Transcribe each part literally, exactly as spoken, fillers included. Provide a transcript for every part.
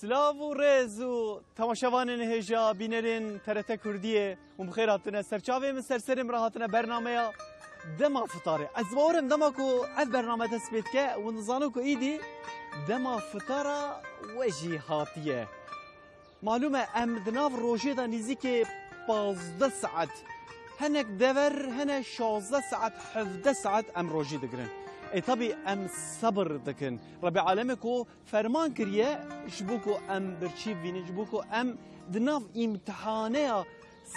Lav û rêz û temaşevanên hêja bînerên T R T Kurdiyê, hûn bi xêr hatine. Serçavê min, serserê min re hatine bernameya Dema Fitarê. Ez bawer im dema ku ev bername dest pê dike, hûn dizanin ku îdî dema fitara we jî hatiye. Malûm e, em di nav rojê de nîzîkê pazdeh saet, hinek dever hene şazdeh saet, hevdeh saet em rojî digirin. Ê tabî em sebir dikin. Rebê Alemê ku ferman kiriye, ji bo ku em birçî bînin, ji bo ku em di nav îmtihaneya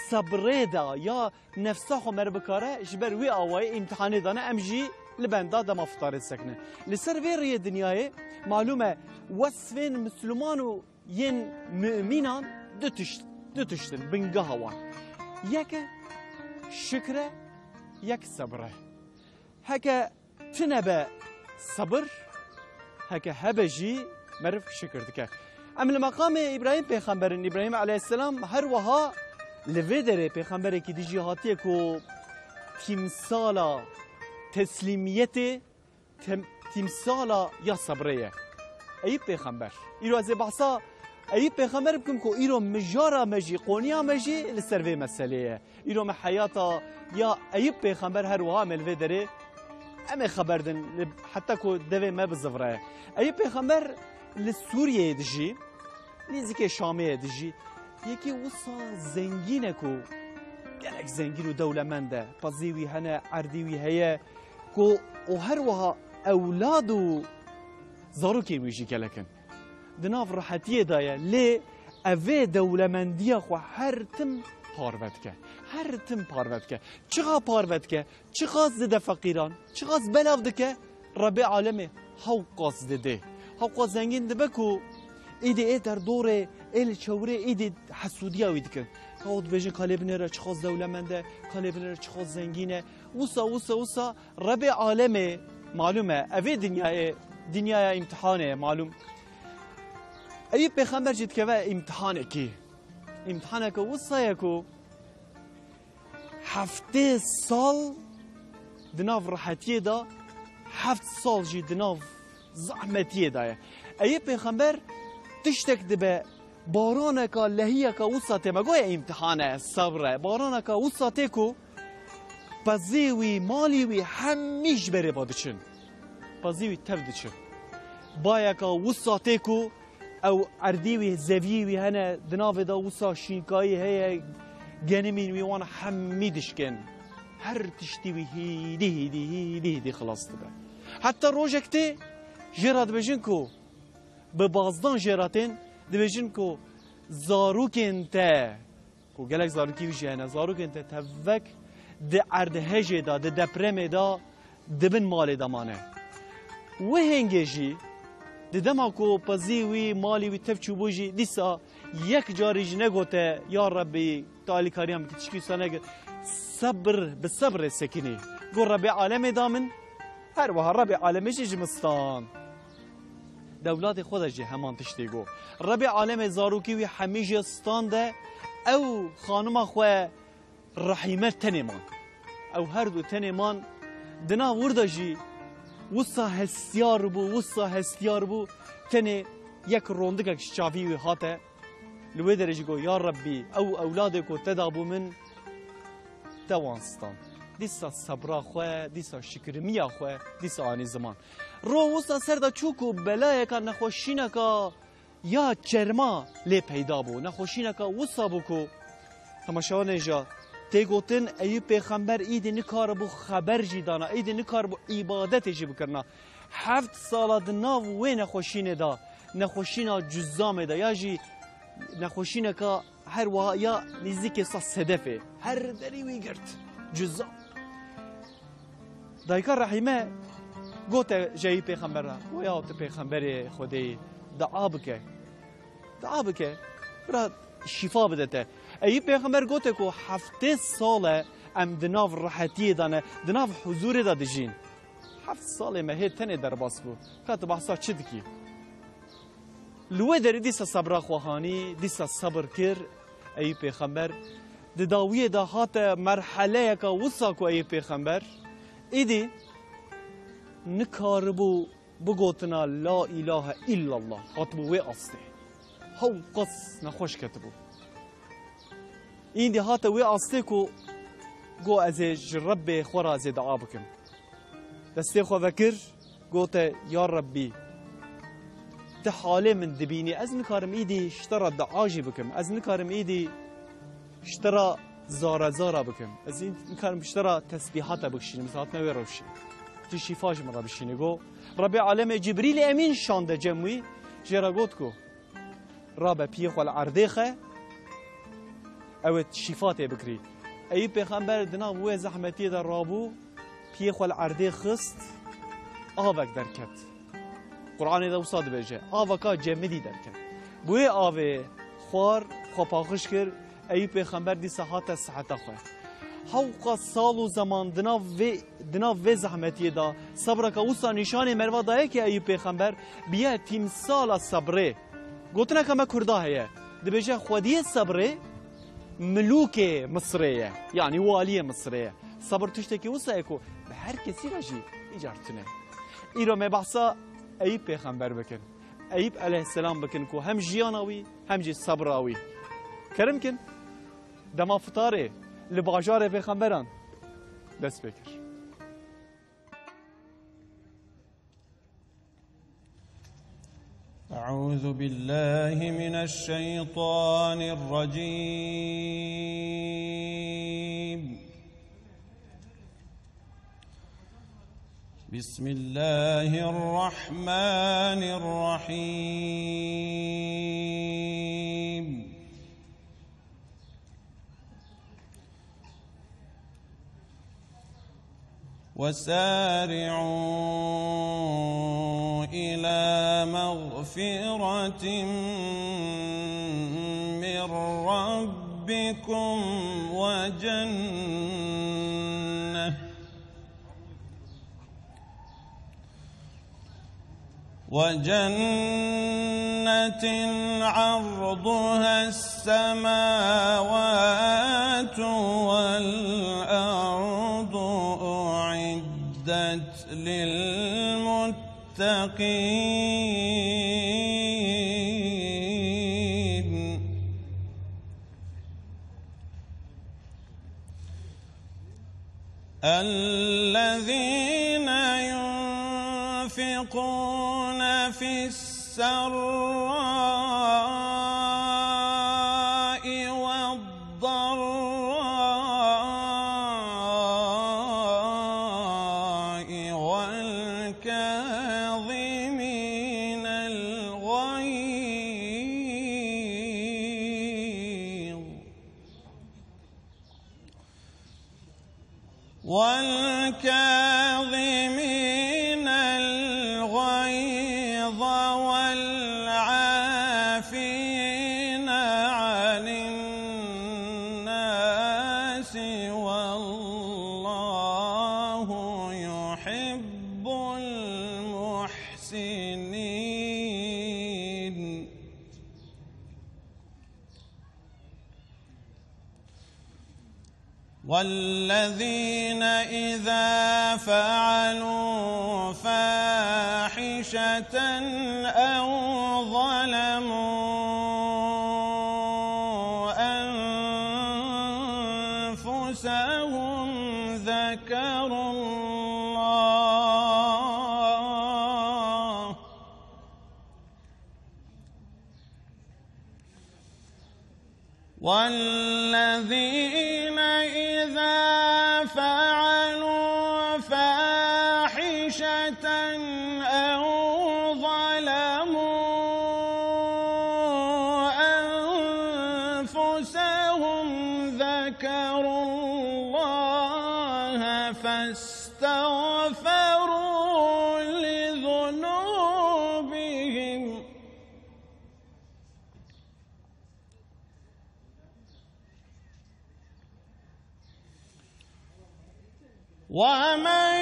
sebrê de ya nefsa xwe meriv bikare, ji ber wî awayî îmtihanê dane, em jî li benda dema fitarê disekinin. Li ser vê rêyê dinyayê, malûm e, wesfên Misliman û yên mumînan du tişt, du tişt in bingeha wan. Yek e şikir e, yek sebir e. Heke tune be sebir, heke hebe jî meriv şikir dike. Em li meqamê Îbrahîm pêxember in. Îbrahîm aleyhisselam her wiha li vê derê pêxemberekî dijî hatiye ku tîmsala teslîmiyetê, tem-, tîmsala ya sebrê ye. Eyûb pêxember. Îro ez ê behsa Eyûb pêxember bikim ku îro mijara me jî, qoniya me jî li ser vê meselê ye. Îro me heyata ya Eyûb pêxember her wiha me li vê derê em ê xeber din, li, heta ku devê me bizivre. Eyûb pêxember li Sûriyeyê dijî, nêzîkê Şamê ye dijî. Yekî wisa zengîn e ku gelek zengîn û dewlemend e. Pezê wî hene, erdî wî heye ku û her wiha ewlad û zarokên wî jî gelek in. Di nav rihetiyê de ye, lê ev ê dewlemendiya xwe her tim parve dike. Her tim parve dike. Çiqa parve dike? Çiqas dide feqîran? Çiqas belav dike? Rebê Alemê hewqas didê. Hewqas zengîn dibe ku îdî ê derdorê, ê li çewrê îdî hesûdiya wî dikin. Ka û dibêjin ka lê binêre çiqas dewlemend e, ka lê binêre çiqas zengîn e. Wisa, wisa, wisa Rebê Alemê, malûm e, ev ê dinyayê, dinyaya îmtihanê ye, malûm. Eyûb pêxember jî dikeve îmtihanekî. Îmtihaneke wisa ye ku heftê sal di nav rihetiyê de, heft sal jî di nav zehmetiyê de ye. Eyûb pêxember tiştek dibe, baraneka lehiyeka wisa tê, me goye îmtihan e, sebr e. Baraneka wisa tê ku pezê wî, malî wî hemî ji berê ve diçin. Pezê wî tev diçin. Bayeka wisa tê ku ew erdî wî, zeviyê wî hene, di navê de wisa şînkayî heye, genimîn wî wan hemî dişkin. Her tiştî wî hîdî, hîdî, hîdî, hîdî xilas dibe. Heta rojek tê, jê re dibêjin ku bi bazdan jê re tên, dibêjin ku zarokên te, ku gelek zarokî wî jî hene, zarokên te tevek di erdhejê de, di depremê de, di bin malê de mane. Wê hêngê jî, di dema ku pezî wî, malî wî tev çûbû jî, dîsa yek carî jî negote, ya Rebbî, tu alîkariya min kir, tişkî wisa nekir. Sebir, bi sebrê sekinî. Got, Rebbê alemê da min, her wiha Rebbê alemê jî ji min stand. Di ewladê xwe de jî heman tiştê got. Rebbê alemê zarokî wî hemî jê stande, ew xanima xwe Rehîme tenê man. Ew her du tenê man. Di nav wir de jî wisa hestiyar bû, wisa hestiyar bû, tenê yek rondikek ji çavî wî hate. Li wê derê jî got, ya Rebbî, ew ewladê ku te dabû min, te wan stand. Dîsa sebra xwe, dîsa şikirimiya xwe, dîsa anî ziman. Ro wisa ser de çû ku belayeka, nexweşîneka ya çerma lê peyda bû. Nexweşîneka wisa bû ku, temaşevanên hêja, tê gotin, Eyûb pêxember îdî nikaribû xeber jî dana, îdî nikaribû îbadetê jî bikirina. Heft sala di nav wê nexweşînê de, nexweşîna cuzamê de, ya jî nexweşîneka her wiha ya nîzîkê sa sedefê, her derî wî girt. Cuzam. Dayika Rehîme gote ji Eyûb pêxember re, got, ya tu pêxemberê Xwedê yî, dua bike. Dua bike. Bira şîfa bide te. Eyûb pêxember gote ku heftê sal e em di nav rehetiyê de ne, di nav huzûrê de dijîn. Heft salê me hê tenê derbas bû. Ka tu behsa çi dikî? Li wê derê dîsa sebra xwe hanî, dîsa sebir kir. Eyûb pêxember di dawiyê de hate merheleyeka wisa ku Eyûb pêxember îdî nikaribû bigotina La ilahe illallah, hatibû wê astê. hewqas nexweş ketibû. Îndî hate wê astê ku got, "Ez ê ji Rebbê xwe re ez ê dua bikim." Destê xwe vekir, gote, "Ya Rebbî, tu halê min dibînî, ez nikarim îdî ji te re dua jî bikim, ez nikarim îdî ji te re zare zara bikim, ez nikarim ji te re tesbîhata bikişînim, ez hatime wê rewşê. Tu şîfa ji min re bişînî." Got, Rebbê alemê Cibrîlê Emîn şande cem wî, jê re got ku, "Rabe piyê xwe li erdê xe, ew ê şîfa tê bikirî." Eyûb pêxember di nav wê zehmetiyê de rabû, piyê xwe li erdê xist, avek derket. Qur'anê de wisa dibêje, "Aveka cemidî derket." Bi wê avê xwar, xwe paqij kir, Eyûb pêxember dîsa hate siheta xwe. Hewqa sal û zeman di nav vê, di nav vê zehmetiyê de, sebreke wisa nîşanê merva daye ki Eyûb pêxember biye tîmsala sebrê. Gotineke me kurda heye. Dibêje, "Xwediyê sebrê milûkê Misrê ye. Yanî waliyê Misrê ye." Sebr tiştekî wisa ye ku bi her kesî re jî îcar tune. Îro me behsa Eyûb pêxember bikin. Eyûb eleyhîsselam bikin ku hem jiyana wî hem jî sebra wî. Kerim kin, dema fitarê li bajarê pêxemberan dest pê kir. أعوذ بالله من الشيطان الرجيم. بسم الله الرحمن الرحيم. وسارعوا إلى مغفرة من ربكم وجنة وجنة عرضها السماوات والأرض أعدت للمتقين. الذين ينفقون في السراء والضراء والكاظمين الغيظ والكاظمين الغيظ والعافين عن الناس والله يحب المحسنين. والذين إذا فعلوا فاحشة أو ظلموا أنفسهم ذكروا الله والذين إذا فعلوا فاحشة أو ظلموا أنفسهم ذكروا الله فاستغفروا لذنوبهم ومن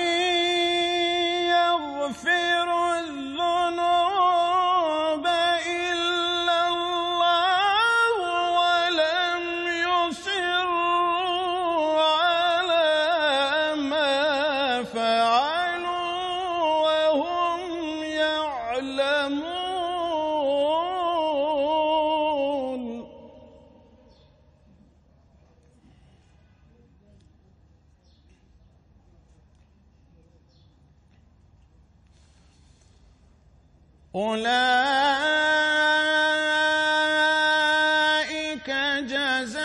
يغفر الذنوب إلا الله ولم يصروا على ما فعلوا وهم يعلمون. أولئك جزاؤهم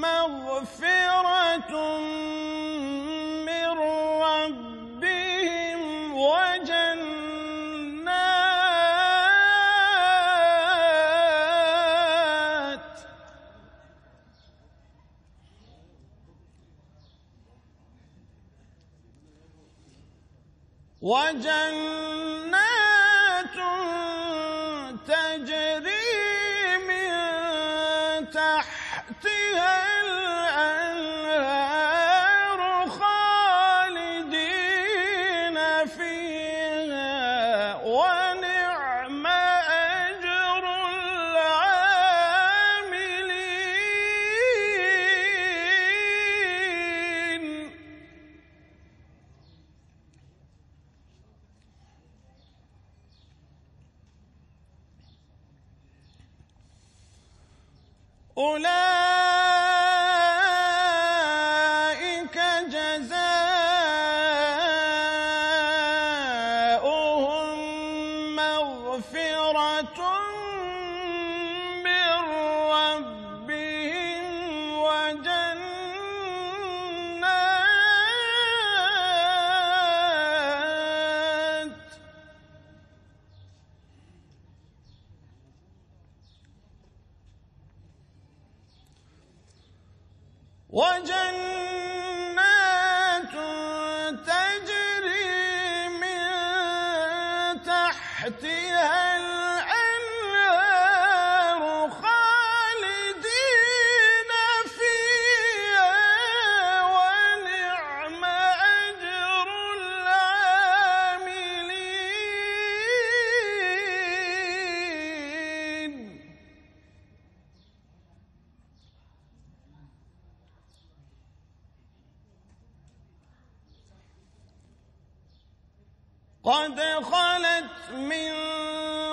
مغفرة من ربهم وجنات وجنات تجري من تحتها الأنهار خالدين فيها ونعم أجر العاملين. أولئك جزاؤهم مغفرة من ربهم وجنات وجنات تجري من تحتها الأنهار خالدين فيها ونعم أجر العاملين. قد خلت من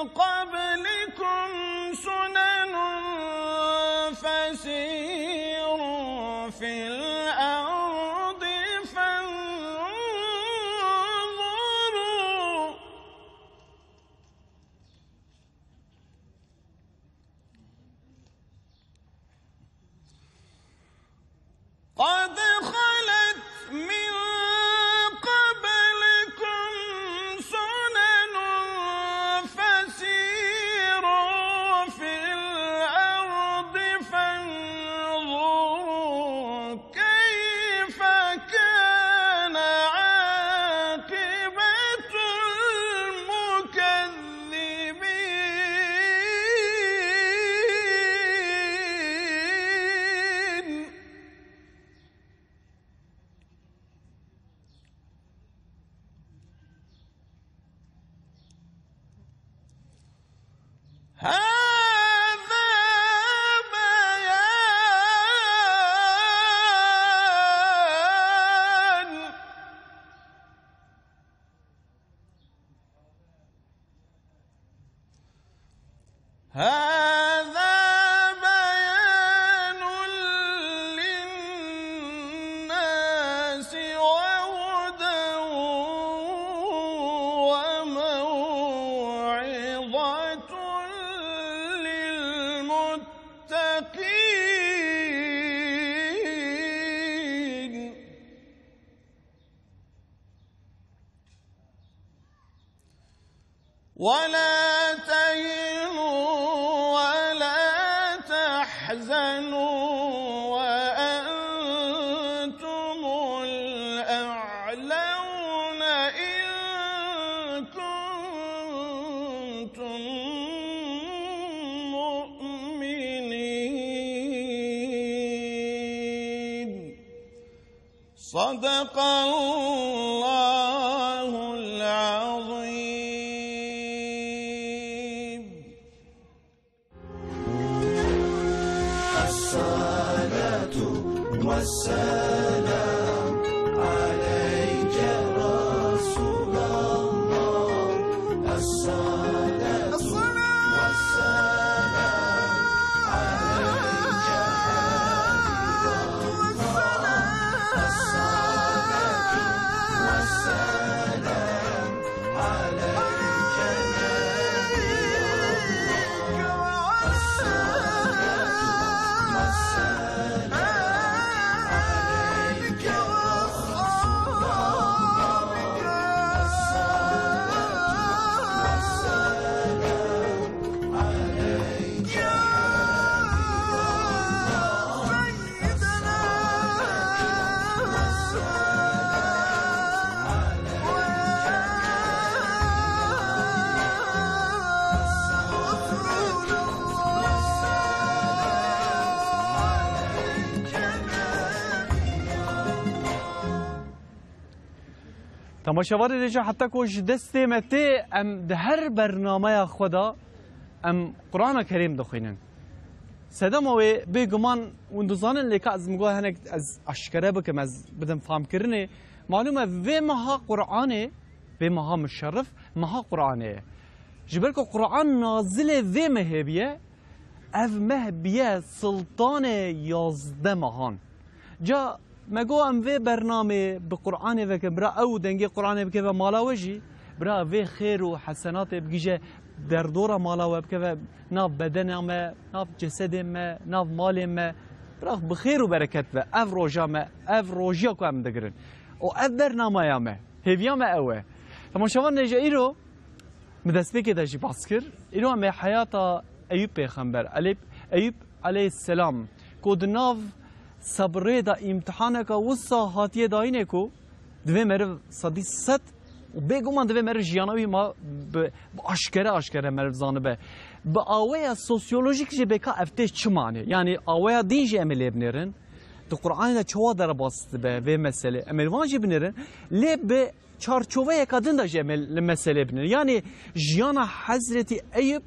قبلكم سنن فسيروا في الأرض فانظروا قد خلت من قبلكم سنن فسيروا في الأرض فانظروا كيف كان عاقبة المكذبين. هذا بيان. هذا بيان للناس وهدى وموعظة للمتقين. ولا تهنوا ولا تحزنوا وأنتم الأعلون إن كنتم مؤمنين. صدق الله العظيم. الصلاة والسلام عليك رسول الله. الصلاة والسلام عليك حبيب الله. الصلاة والسلام Temaşevanê rêje, heta ku ji destê me tê, em di her bernameya xwe de em Qur'ana Kerîm dixwînin. Sedema wê bêguman hûn dizanin, lê ka ez min got hinek ez aşkere bikim, ez bidim famkirinê. Malûm e, vê meha Qur'anê, vê meha muşerrif, meha Qur'anê ye. Ji ber ku Qur'an nazilê vê mehê biye, ev meh biye siltanê yazdeh mehan. Ca me got em vê bernamê bi Qur'anê vekin, bira ew dengê Qur'anê bikeve mala we jî, bira vê xêr û hesenatê bigije derdora mala we, bikeve nav bedena me, nav cesedê me, nav malê me. Bira bi xêr û bereket be ev roja me, ev rojiya ku em digirin. Û ev bernamaya me, hêviya me ew e. Temaşevan rêje, îro Min destpêkê de jî bas kir. Îro em ê heyata Eyûb pêxember, Elê-, Eyûb aleyhisselam, ku di nav sebrê de îmtihaneke wisa hatiye dayînê ku divê meriv sedî sed û bêguman divê meriv jiyana wî ma bi, bi aşkere aşkere meriv zanibe. Bi aweya sosyolojîk jî bêka ev tê çi manê? Yanî aweya din jî em ê lê binêrin. Di Qur'anê de çawa derbas dibe vê meselê? Em ê li van jî binêrin. Lê bi çarçoveyeka din de jî em ê li meselê binêrin. Yanî jiyana Hezretî Eyûb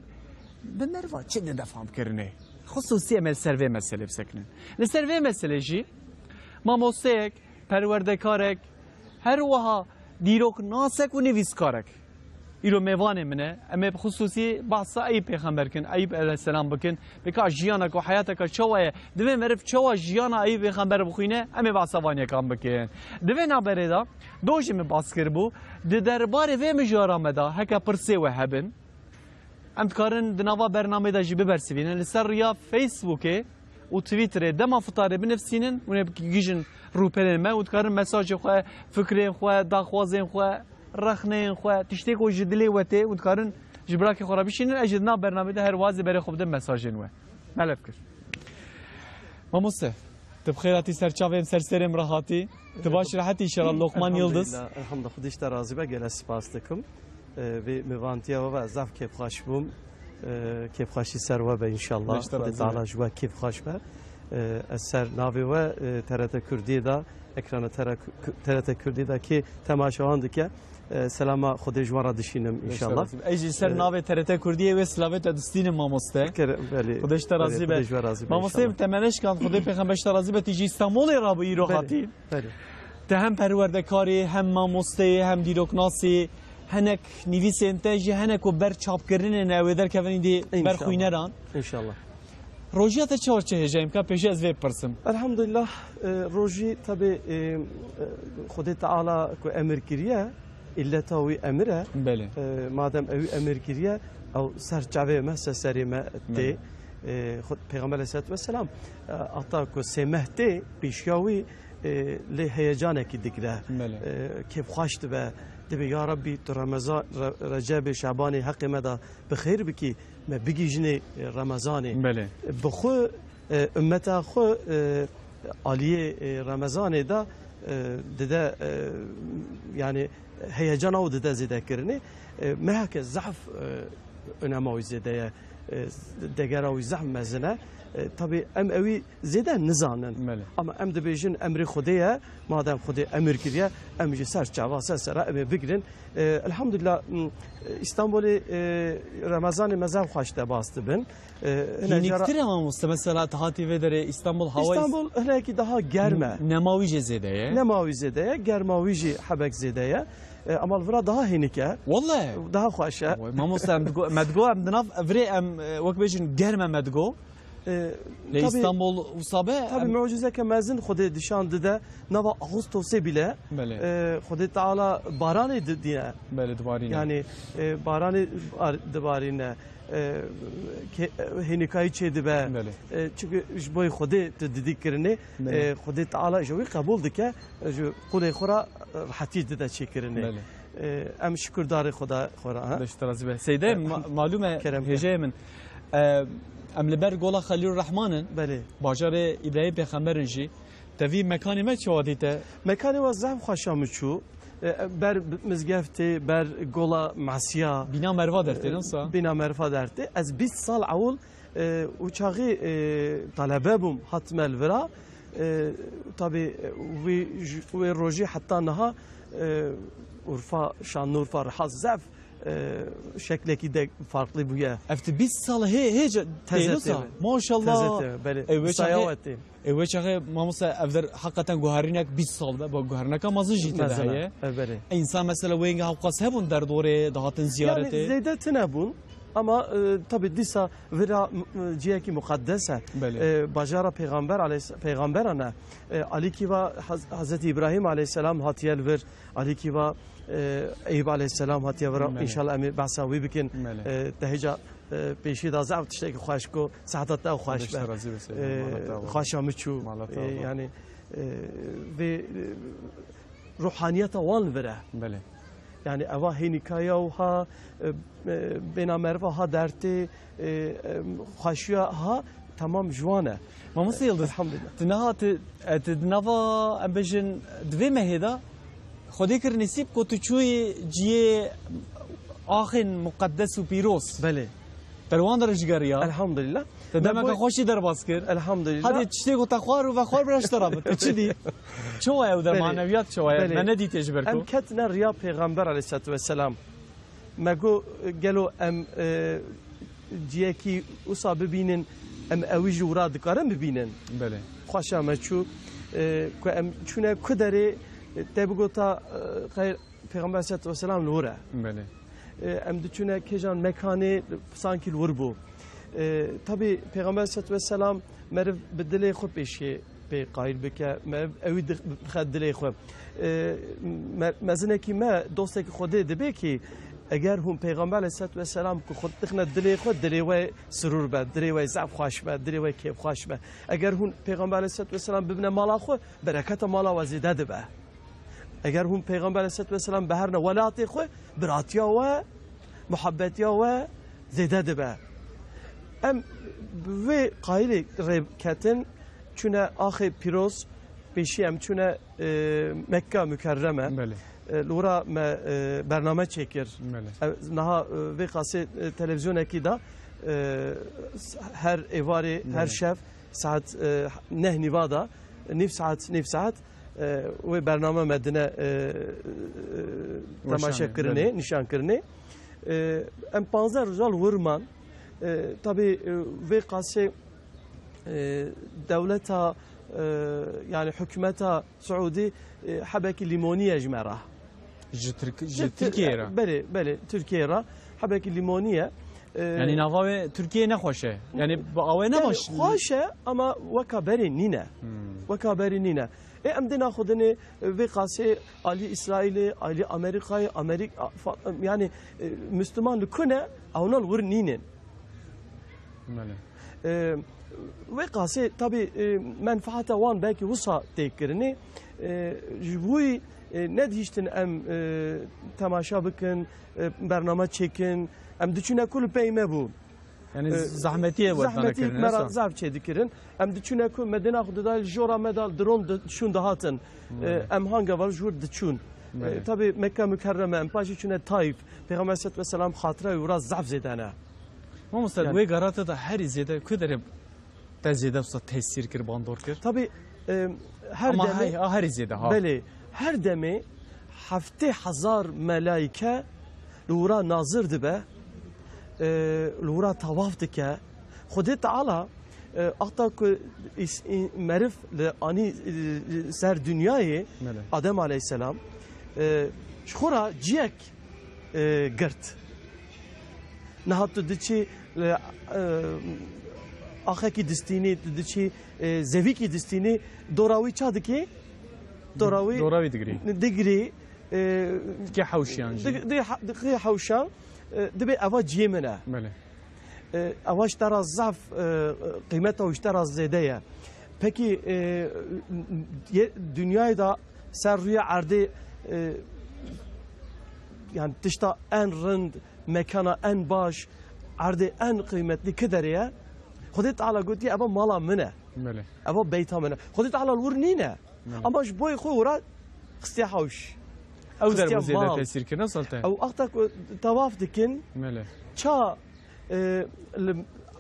bi meriva çi dide famkirinê? Xisûsî em ê li ser vê meselê bisekinin. Li ser vê meselê jî mamosteyek, perwerdekarek, her wiha dîroknasek û nivîskarek îro mêvanê min e. Em ê bi xisûsî behsa Eyûb pêxember kin, Eyûb aleyhisselam bikin. Bika jiyaneka û heyateka çawa ye? Divê meriv çawa jiyana Eyûb pêxember bixwîne? Em ê behsa van yekan bikin. Di vê navberê de, do jî min bas kiribû, di derbarê vê mijara me de heke pirsê we hebin, em dikarin di nava bernamê de jî bibersivînin. Li ser riya Facebookê û Twitterê dema fitarê binivîsînin, hûn ê bigihîjin rûpelên me û dikarin mesajê xwe, fikrên xwe, daxwazên xwe, rexneyên xwe, tiştê ku ji dilê we tê û dikarin ji birakê xwe re bişînin. Ez jî di nav bernamê de her wiha ez ê berê xwe bidim mesajên we. Me lef kir. Mamoste, tu bi xêr hatî ser çavê min, ser serê min re hatî. Tu baş, rehet î, înşallah. Lokman Yildiz. Elhamdulillah, elhamdulillah. Xwedê ji te razî be, gelek spas dikim. Ee, vê mêvantiya we ve zaf kêfxweş bûm. Ee, kêfxweşî ser we be înşallah. Xwedê Teala ji we kêfxweş be. Ee, ez ser navê we, e, T R T Kurdiyê de, ekrana T R T Kurdiyê de kê temaşewan dike, e, selama Xwedê ji wan re dişînim înşallah. Ez jî ser, e, navê T R T Kurdiyê wê silavê te distînim mamoste. Belê. Xwedê ji te razî be. Xwedê ji we razî be. Mamoste, înşallah. Te me neşkand, Xwedê pêxember ji te razî be, tu ji Îstanbulê re bû îro hatî. Belê. Te hem perwerdekarê, hem mamosteyê, hem dîroknasê, hinek nivîsên te jî hinek ku ber çapkirinê ne, wê derkevin îdî ber xwîneran. Înşallah. Rojiya te çawa çi hêja ye? Em ka pêşî ez vê bipirsim. Elhamdulillah, e, rojî tabi, e, e, Xwedê Teala ku emir kiriye, îlleta wî emir e. Belê. E, madem ewî emir kiriye, ew ser çavê me, ser serê me tê. Belê. E, Xwed-, Pêxember aleyhisselatu vesselam, e, heta ku sê meh tê pêşiya wî, e, lê heyecanekî digre. Belê. E, kêfxweş dibe. Dibê, ya Rabbî, tu Remezan, Re-, Recebê, Şebanê heqê me de bi xêr bikî, me bigihîjinê, e, Remezanê. Belê. Bi xwe, e, ummeta xwe, e, aliyê, e, Remezanê de, e, dide, e, yani heyecana û dide zêdekirinê. E, meheke zehf, e, önema wî zêde ye. E, degera wî zehf mezin e. E, tabi em ewî zêde nizanin. Belê. Ama em dibêjin emrê Xwedê ye, madem Xwedê emir kiriye, em ji ser çava ser sera em ê bigirin. E, elhamdulillah, m, Îstanbulê, e, Remezanê me zaf xweş debas dibin. E, hine cara Hîniktir e mamoste, mesela tu hatî vê derê Îstanbul hawayî Îstanbul hinekî daha germ e. Nema wî jê zêde ye. Nema wî zêde ye, germa wî jî hebek zêde ye. E, ama li vira daha hînik e. Wele. Daha xweş e. Oy, mamoste, em digo-, me digo em di nav virê em, e, wek bêjin germ e me digo. E, lê tabii, Îstanbul wisa be, tabii em mucizeke mezin Xwedê dişan dide nava Ağustosê bile. Belê. E, Xwedê Teala baranê di-, diye. Belê, dibarîne. Yani, e, baranê ar-, dibarîne. E, ke-, hênikayî çê dibe. Belê. E, çünkü ji boyê Xwedê tu didî kirinê, belê, e, Xwedê Teala ji wî qebûl dike, e, ji qulê xwe re, e, rehetî dide çêkirinê. Belê. E, em şukurdarê Xweda xwe re, ha? Beş terazî be. Seyde, e, ma-, malûm e, kerem ke. Hêjeyê min. E, em li ber Gola Xelîlur Rehman in. Belê. Bajarê Îbrahîm Pêxember in jî. Te vî mekanê me çawa dîte? Mekanê we zehf xweşa min çû. E, ber mizgeftê, ber Gola Mesiya. Bîna merva dertê, e, ne wisa? Bîna merva dertê. Ez bîst sal ewil, e, û çaxî, e, talebe bûm, hatime li vira. E, tabii, e, wê, wê rojê heta niha, e, Urfa, Şanlıurfa, Riha zef, e, şeklekî de farklı bûye. Ev ti bîst sal hê, hê ce-, Teze tê, wisa? Tê. Maşallah. Teze tê, belê. Ew wê Wisa ya çaxê, wê tê. Ew wê çaxê, mamoste, ev der hakikaten guherînek bîst sal be. Bak, guherîneka mezin jî tê de Mezin e. Heye. E, belê. Însan mesela wê hingê hewqas hebûn derdorê, dihatin Yani ziyaretê. Zêde tine bûn. Ama, e, tabii dîsa vira, m-, m-, ciyekî muqeddes e. Belê. E, bajara peygamber aleyhis-, peygamberan e. E, alîkî va Haz-, Hazreti İbrahim aleyhisselam hatiye li vir, alîkî va, e, Eyüp aleyhisselam hatiye vira. Belê. İnşallah em ê behsa wî bikin. Belê. E, te hêca, e, pêşî da zaf tiştekî xweş ku seheta te xweş be. Beşte razî be, E, Allah te xweşa min çû. Mala te E, ava. Yani, e, vê, e, ruhaniyeta wan li vir e. Belê. Yani eva hênîkaya û ha, e, e, bêna meriva ha dertê, e, e, xweşiya ha, tamam ji wan e. Mamoste Yildiz, Elhamdulillah. Ti niha ti, e, ti di nava, em bêjin, di vê mehê de Xwedê kir nesîb ku tu çûyî ciyê axên muqeddes û pîroz. Belê. Te li wan de re jî geriya. Elhamdulillah. Te Me demeke boy- xweş jî derbas kir. Elhamdulillah. Hadê tiştê ku te xwar û vexwar bira ji te re bi. Tu çi dî? Çawa ye ew der Belê. maneviyat çawa ye? Belê. Me nedîtiye ji ber Em ku. ketine riya Pêxember aleyhisselatu vesselam. Me got, gelo em, e, ciyekî wisa bibînin, em ewî ji wira dikarin bibînin? Belê. Xweşa me çû, e, ku em çûne ku derê, e, te bigota, e, xeyr, Pêxember aleyhisselatu vesselam li wir e. Belê. E, em diçûne kêjan mekanê, sankî li wir bû. E, tabî Pêxember aleyhisselatu vesselam meriv bi dilê xwe pêşiyê pê qayîl bike, meriv ewî dix-, bixe dilê xwe. E, me-, mezinekî me, dostekî Xwedê dibe kî, eger hûn Pêxember aleyhisselatu vesselam ku xwe dixine dilê xwe, dilê we sirûr be, dilê we zaf xweş be, dilê we kêfxweş be. Eger hûn Pêxember aleyhisselatu vesselam bibine mala xwe, bereketa mala we zêde dibe. Eger hûn Pêxember aleyhisselatu vesselam biherine welatê xwe, biratiya we, muhabbetiya we zêde dibe. Em bi vê qayîlê rê ketin, çûne axê pîroz, pêşî em çûne, e, Mekka Mükerreme. Belê. E, li wira me, e, bername çêkir. Belê. E, niha, e, vê qasê, e, televîzyonekî de, e, s-, her êvarê, her Belê. şev saet, e, neh nîva de, nîv saet, nîv saet, e, wê bername me dine, e, e, temaşe Weşanê, kirinê, belê. nîşan kirinê. E, em panzdeh roja li wir man. E, tabî, e, vê qasê, e, dewleta, e, yani hikûmeta Siûdî, e, hebekî lîmonî ye ji me re. Ji Tirk-, ji Ji Tir-, Tirkiyeyê re? Belê, belê, Tirkiyeyê re. Hebekî lîmonî ye. E, Yani nava wê Tirkiyeyê nexweş e. Yani bi awê ne Yani baş. xweş e ama weka berê nîne. Hmm. Weka berê nîne. Ê em dê naxwe dinê, e, vê qasê alî Îsraîlê, alî Amerîkayê, Amerîk-, a, fa-, yani, e, Müslüman li ku ne, ewna li wir nînin. Belê. E, wê qasê, tabî, e, menfaata wan belkî wisa tê kirinê. E, ji bo wî, e, nedihiştin em, e, temaşa bikin, e, bername çêkin. Em diçûne ku li pey me bû. Yani E, zahmetiyê we zahmetî dane kirin, me ra wisa? zaf çê dikirin. Em diçûne ku me dê naxwe didayê li jora me de dron di-, diçûn dihatin. E, Belê. em hanga var jûr diçûn. E, Belê. tabî Mekke Mükerreme, em paşê çûne Taif. Pêxember aleyhisselatu vesselam xatira wî wira zaf zêde ne. Mamoste, Yani wê garate de herî zêde ku derê te zêde wisa tesîr kir, bandor kir? Tabî, e, her Ama demê hey, ha, herî zêde ha. Belê, her demê heftê hezar melaîke li wira nazir dibe, e, li wira tawaf dike. Xwedê Teala, e, axta ku îs-, î-, meriv li anî, e, ser dinyayê, Belê. Adem aleyhisselam, e, ji xwe ra ciyek, e, girt. Niha tu diçî, e, e, axekî distînî, tu diçî, e, zevîkî distînî, dora wî ça dikî? Dora wî Dora wî digirî. digirî, e, Dike hewşiyan jî. dig-, dig-, ha-, dixê hewşan, e, dibê eva ciyê min e. Belê. E, eva ji te ra zaf, e, qîmeta wî ji te ra zêde ye. Pekî, e, yê, dinyayê de ser rûyê erdê, e, yani tişta en rind, mekana en baş, erdê en qîmetlî ki derê ye? Xwedê Teala gotiye, eva mala min e. Belê. Eva beyta min e. Xwedê Teala li wir nîne. Belê. Ama ji boyê xwe wira xistiye hewş. Ew Xistiye derbe zêde mal. tesîr kirine salte. Ew axta ku tawaf dikin, Belê. ça, e, li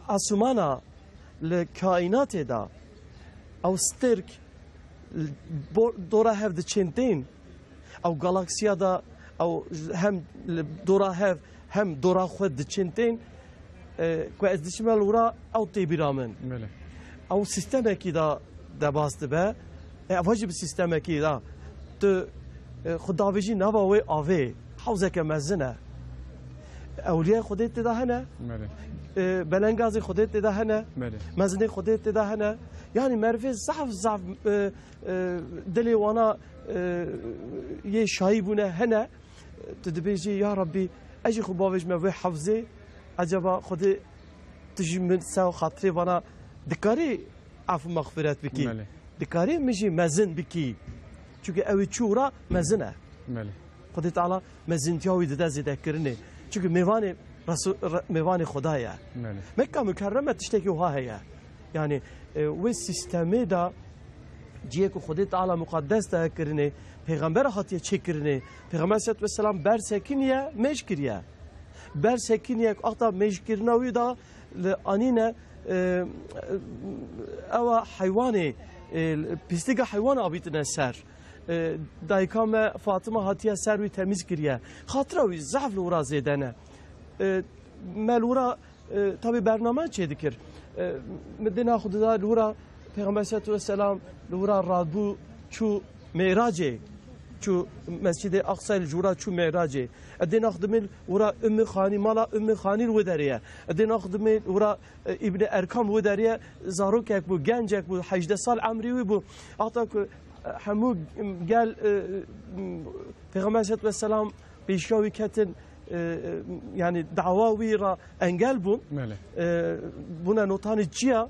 asmana, li kaînatê de ew stirk, li bo-, dora hev diçên tên, ew galaksiya da ew hem li dora hev hem dora xwe diçên tên, e, ku ez diçime li wira ew tê bîra min. Belê. Ew sîstemekî da debas dibe. E, eva jî bi sîstemekî da tu, e, xwe davêjî nava wê avê, hewzeke mezin e. Ewliyayê Xwedê tê de hene. Belê. E, belengazê Xwedê tê de hene. Belê. Mezinê Xwedê tê de hene. Yanî merivê zaf zaf, e, e, dilê wana, e, yê şahî bûne hene. Tu dibêjî, ya Rabbî, ez jî xwe bavêjime vê hewzê, ecaba Xwedê tu jî min ser xatirê vana dikarî af û mexfiret bikî? Belê. Dikarî min jî mezin bikî? Çunke ew ê çû ra mezin e. Belê. Xwedê Teala mezintiya wî dide zêdekirinê. Çunke mêvanê Resul-, re-, mêvanê Xwedayê ye. Belê. Mekka Mukerreme tiştekî wiha heye. Yanî, e, wê sîstemê de cihê ku Xwedê Teala muqaddes de kirinê, pêxembera hatiye çêkirinê, Pêxember aleyhisselatu vesselam ber sekiniye, mêj kiriye. Ber sekiniye ku axta mêjkirina wî de li anîne, e, ewa heywanê, e, pîstika heywan abîtine ser. E, dayika me Fatima hatiye ser wî temîz kiriye. Xatira wî zehf li wira zêde ne. E, me li wira, e, tabî bername çêdikir. E, min dê naxwe dida li wira Pêxember aleyhisselatu vesselam li wira radbû çû Mêracê, çû Mescîdê Aqsayê li ji wira çû Mêracê. E, dê naxwe dimê li wira Ummî Xanî, mala Ummî Xanî li wê derê ye. E, dê naxwe dimê li wira, e, Îbnî Erkam li wê derê ye. Zarokek bû, gencek bû, hejdeh sal emrî wî bû. Heta ku, e, hemû gel, e, Pêxember aleyhisselatu vesselam pêşiya wî ketin, e, e, yanî dawa wî re engel bûn. Belê. E, bûne notanê çiya,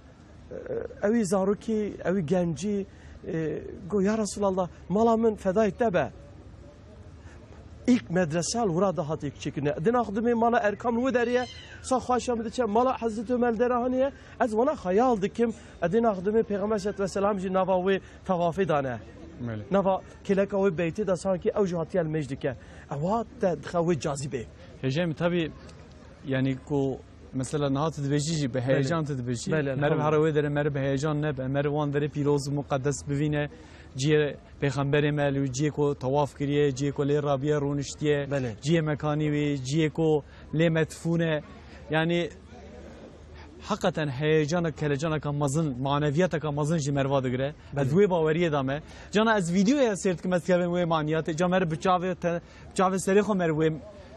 e, ewî zarokî, ewî gencî, e, got, ya Resulallah, mala min fedayê te be. Îlk medrese li wira de hatiye çêkirine. Dina xwe dimê mala Erkam li wê derê ye, sa xweşa min diçe mala Hezretî Omer li dera hanê ye. Ez wana xeyal dikim, e, dina xwe dimê Pêxember aleyhisselatu vesselam jî nava wê tevafê dane. Belê. Nava kêleka wê beytê de sankî ew jî hatiye li mêj dike. Ewa te dixe wê cazîbê. Hêjayê min tabî, yanî ku mesela niha tu dibêjî jî bi Belê. heyecan tu dibêjî. Belê, Meriv elhamdülillah. here wê derê meriv bi heyecan nebe. Meriv wan derê pîroz û muqeddes bivîne. Cihê Pêxemberê me li wî cihê ku tewaf kiriye, cihê ku lê rabiye rûniştiye, Belê. cihê mekanî wî, cihê ku lê medfûn e. Yanî Heqeten heyecanek, kelecaneka mezin, maneviyateka mezin ji meriva digire. Ez Belê. wê baweriyê de me. Cana ez vîdeoya sêr dikim, ez dikevim wê maniyatê. Ca meriv bi çavê te, bi çavê serê xwe meriv wê,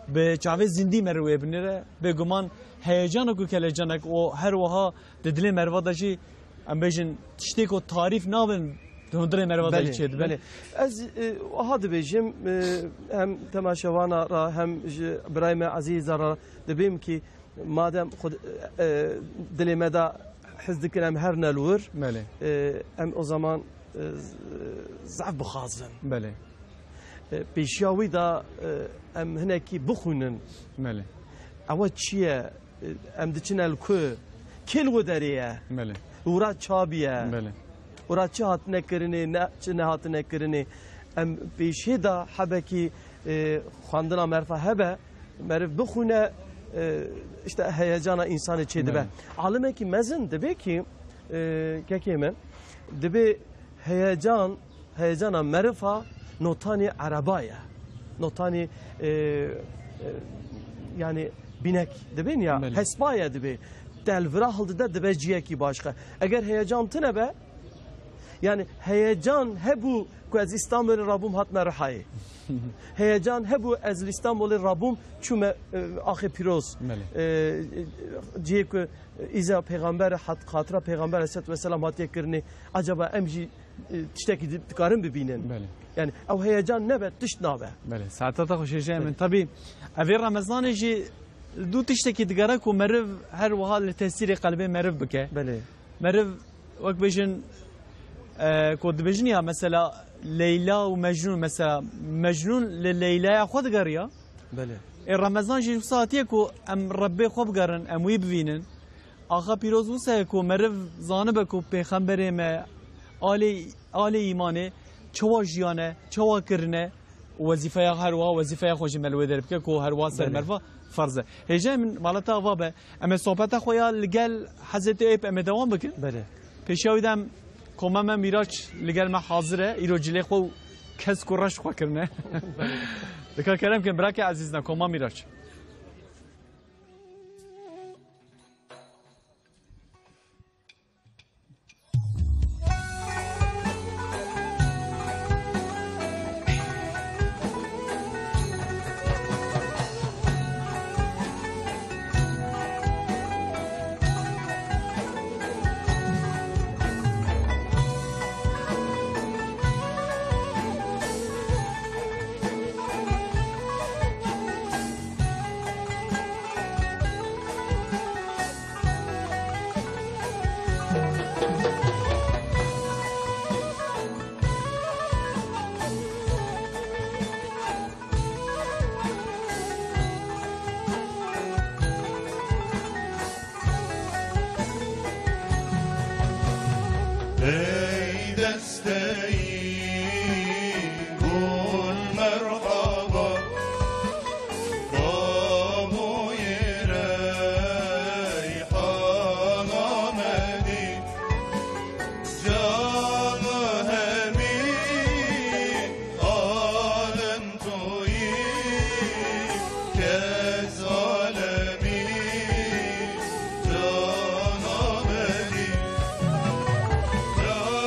bi çavê zindî meriv wê binêre. Bêguman heyecanek û kelecanek û her wiha di dilê meriva de jî, em bêjin, tiştê ku tarîf nabin, di hundirê meriva de Belê, jî çêdibin. belê. Ez, e, wiha dibêjim, e, hem temaşevana re, hem ji birayê me ezîza re dibêm ki, Madem xwe, e, dilê me de hez dikin em herine li wir, Belê. e, em o zaman, e, z-, zaf bixwazin. Belê. E, pêşiya wî de, e, em hinekî bixwînin. Belê. Ewa çi ye? E, em diçine li ku? Kê li wê derê ye? Belê. Wira ça biye? Belê. Wira çi hatine kirinê, ne, çi nehatine kirinê? Em pêşê de hebekî, e, xwendina merifa hebe, meriv bixwîne, e, işte heyecana însanê çêdibe. Belê. Alimekî mezin dibê ki, e, kekê min, dibê heyecan, heyecana merifa notanê ereba ye. Notanê, e, e, yani bînek dibên ya, Belê. hespa ye dibê. Te li vira hildide dibe ciyekî başqa. Eger heyecan tine be, yani heyecan hebû ku ez Îstanbulê rabûm hatme Rihayê. Heyecan hebû ez li Îstanbulê rabûm çûme, e, Axê Pîroz. Belê. E, cihê ku, e, îza Pêxember hat, xatira Pêxember aleyhisselatu vesselam hatiye kirinê. Acaba em jî, e, tiştekî di-, dikarin bibînin? Belê. Yani ew heyecan nebe, tişt nabe. Belê. Saeta te xweş hêjayê min. Belê. Tabî, evê Remezanê jî du tiştekî digere ku meriv her wiha li tesîrê qelbê meriv bike. Belê. Meriv wek bêjin, e, ku dibêjin ya mesela Leyla û Mecnûn, mesela Mecnûn li Leylaya xwe digeriya. Belê. Ê Remezan jî wisa hatiye ku em Rebbê xwe bigerin, em wî bivînin. Axa Pîroz wisa ye ku meriv zanibe ku Pêxemberê me, alê, alê îmanê, çawa jiyane, çawa kirine, û wezîfeya her wiha wezîfeya xwe jî me li wê derê bike ku her wiha ser Belê. meriva ferz e. Hêjayê min, mala te ava be. Em ê sohbeta xwe ya li gel Hezretî Eyûb em ê dewam bikin. Belê. Pêşiya wî de em Koma me Mîraç li gel me hazir e. Îro cilê xwe û kesk û reş xwe kirine. Dika kerem kin, birakê ezîz ne, koma Mîraç. Ey desteyî gul merhaba, Bamûyê reyhan Amedî, can hemî alem tu yî, kes alemî can Amedî, can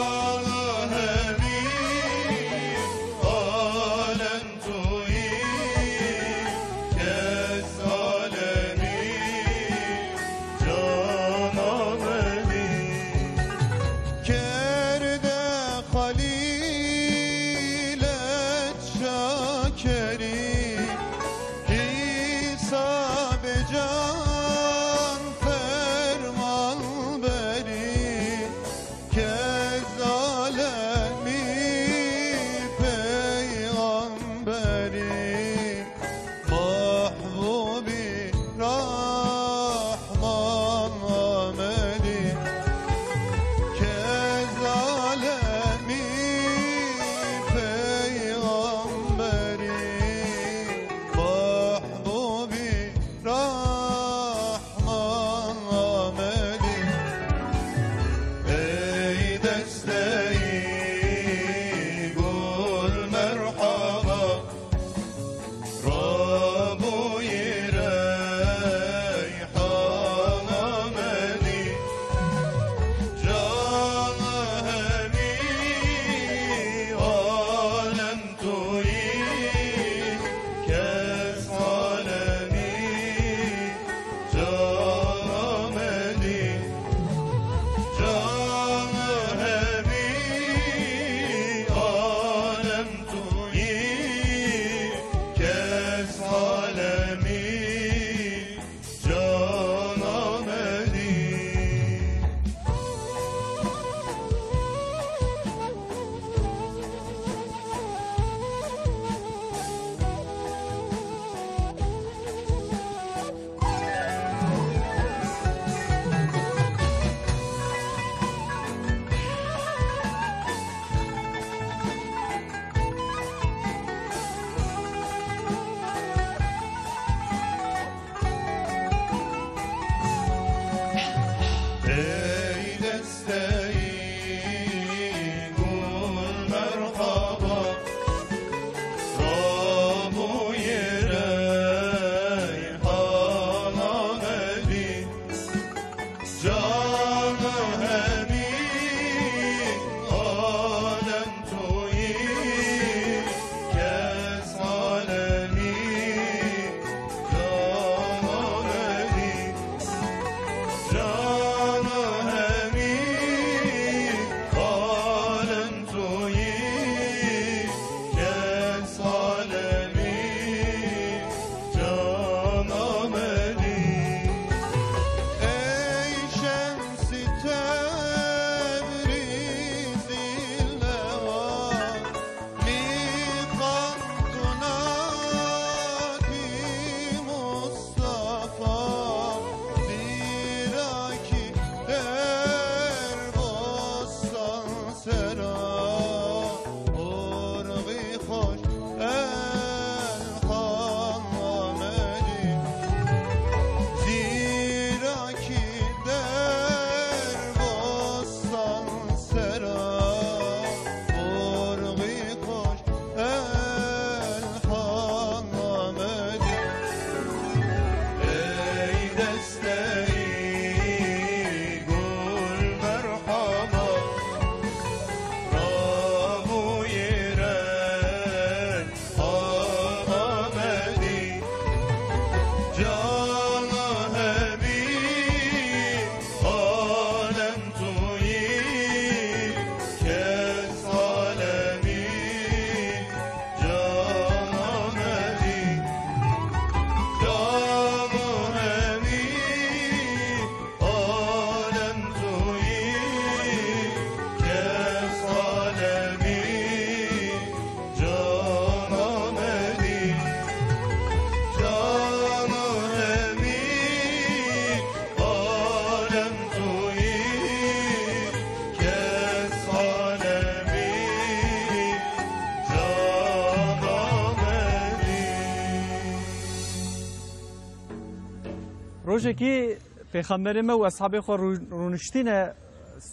Rojekî Pêxemberê me û eshabê xwe rû-, rûniştîne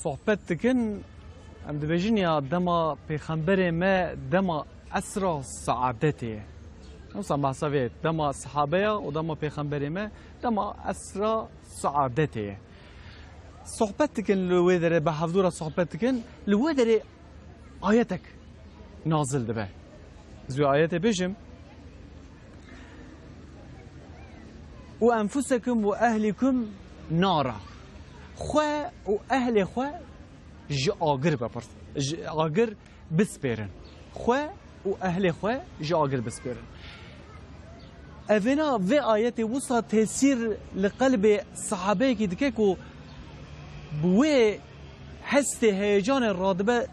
sohbet dikin. Em dibêjin ya dema Pêxemberê me dema esra saadetê ye. Wisa behsa vê dema sahabeya û dema Pêxemberê me dema esra saadetê ye. Sohbet dikin li wê derê, bi hevdû re sohbet dikin. Li wê derê ayetek nazil dibe. Ez wê ayetê bêjim. "Û enfusekum û ehlikum nara." Xwe û ehlê xwe ji agir bipir-, ji agir bispêrin. Xwe û ehlê xwe ji agir bispêrin. Evêna vê ayetê wisa tesîr li qelbê sahabeyekî dike ku bi wê hestê heyecanê radibe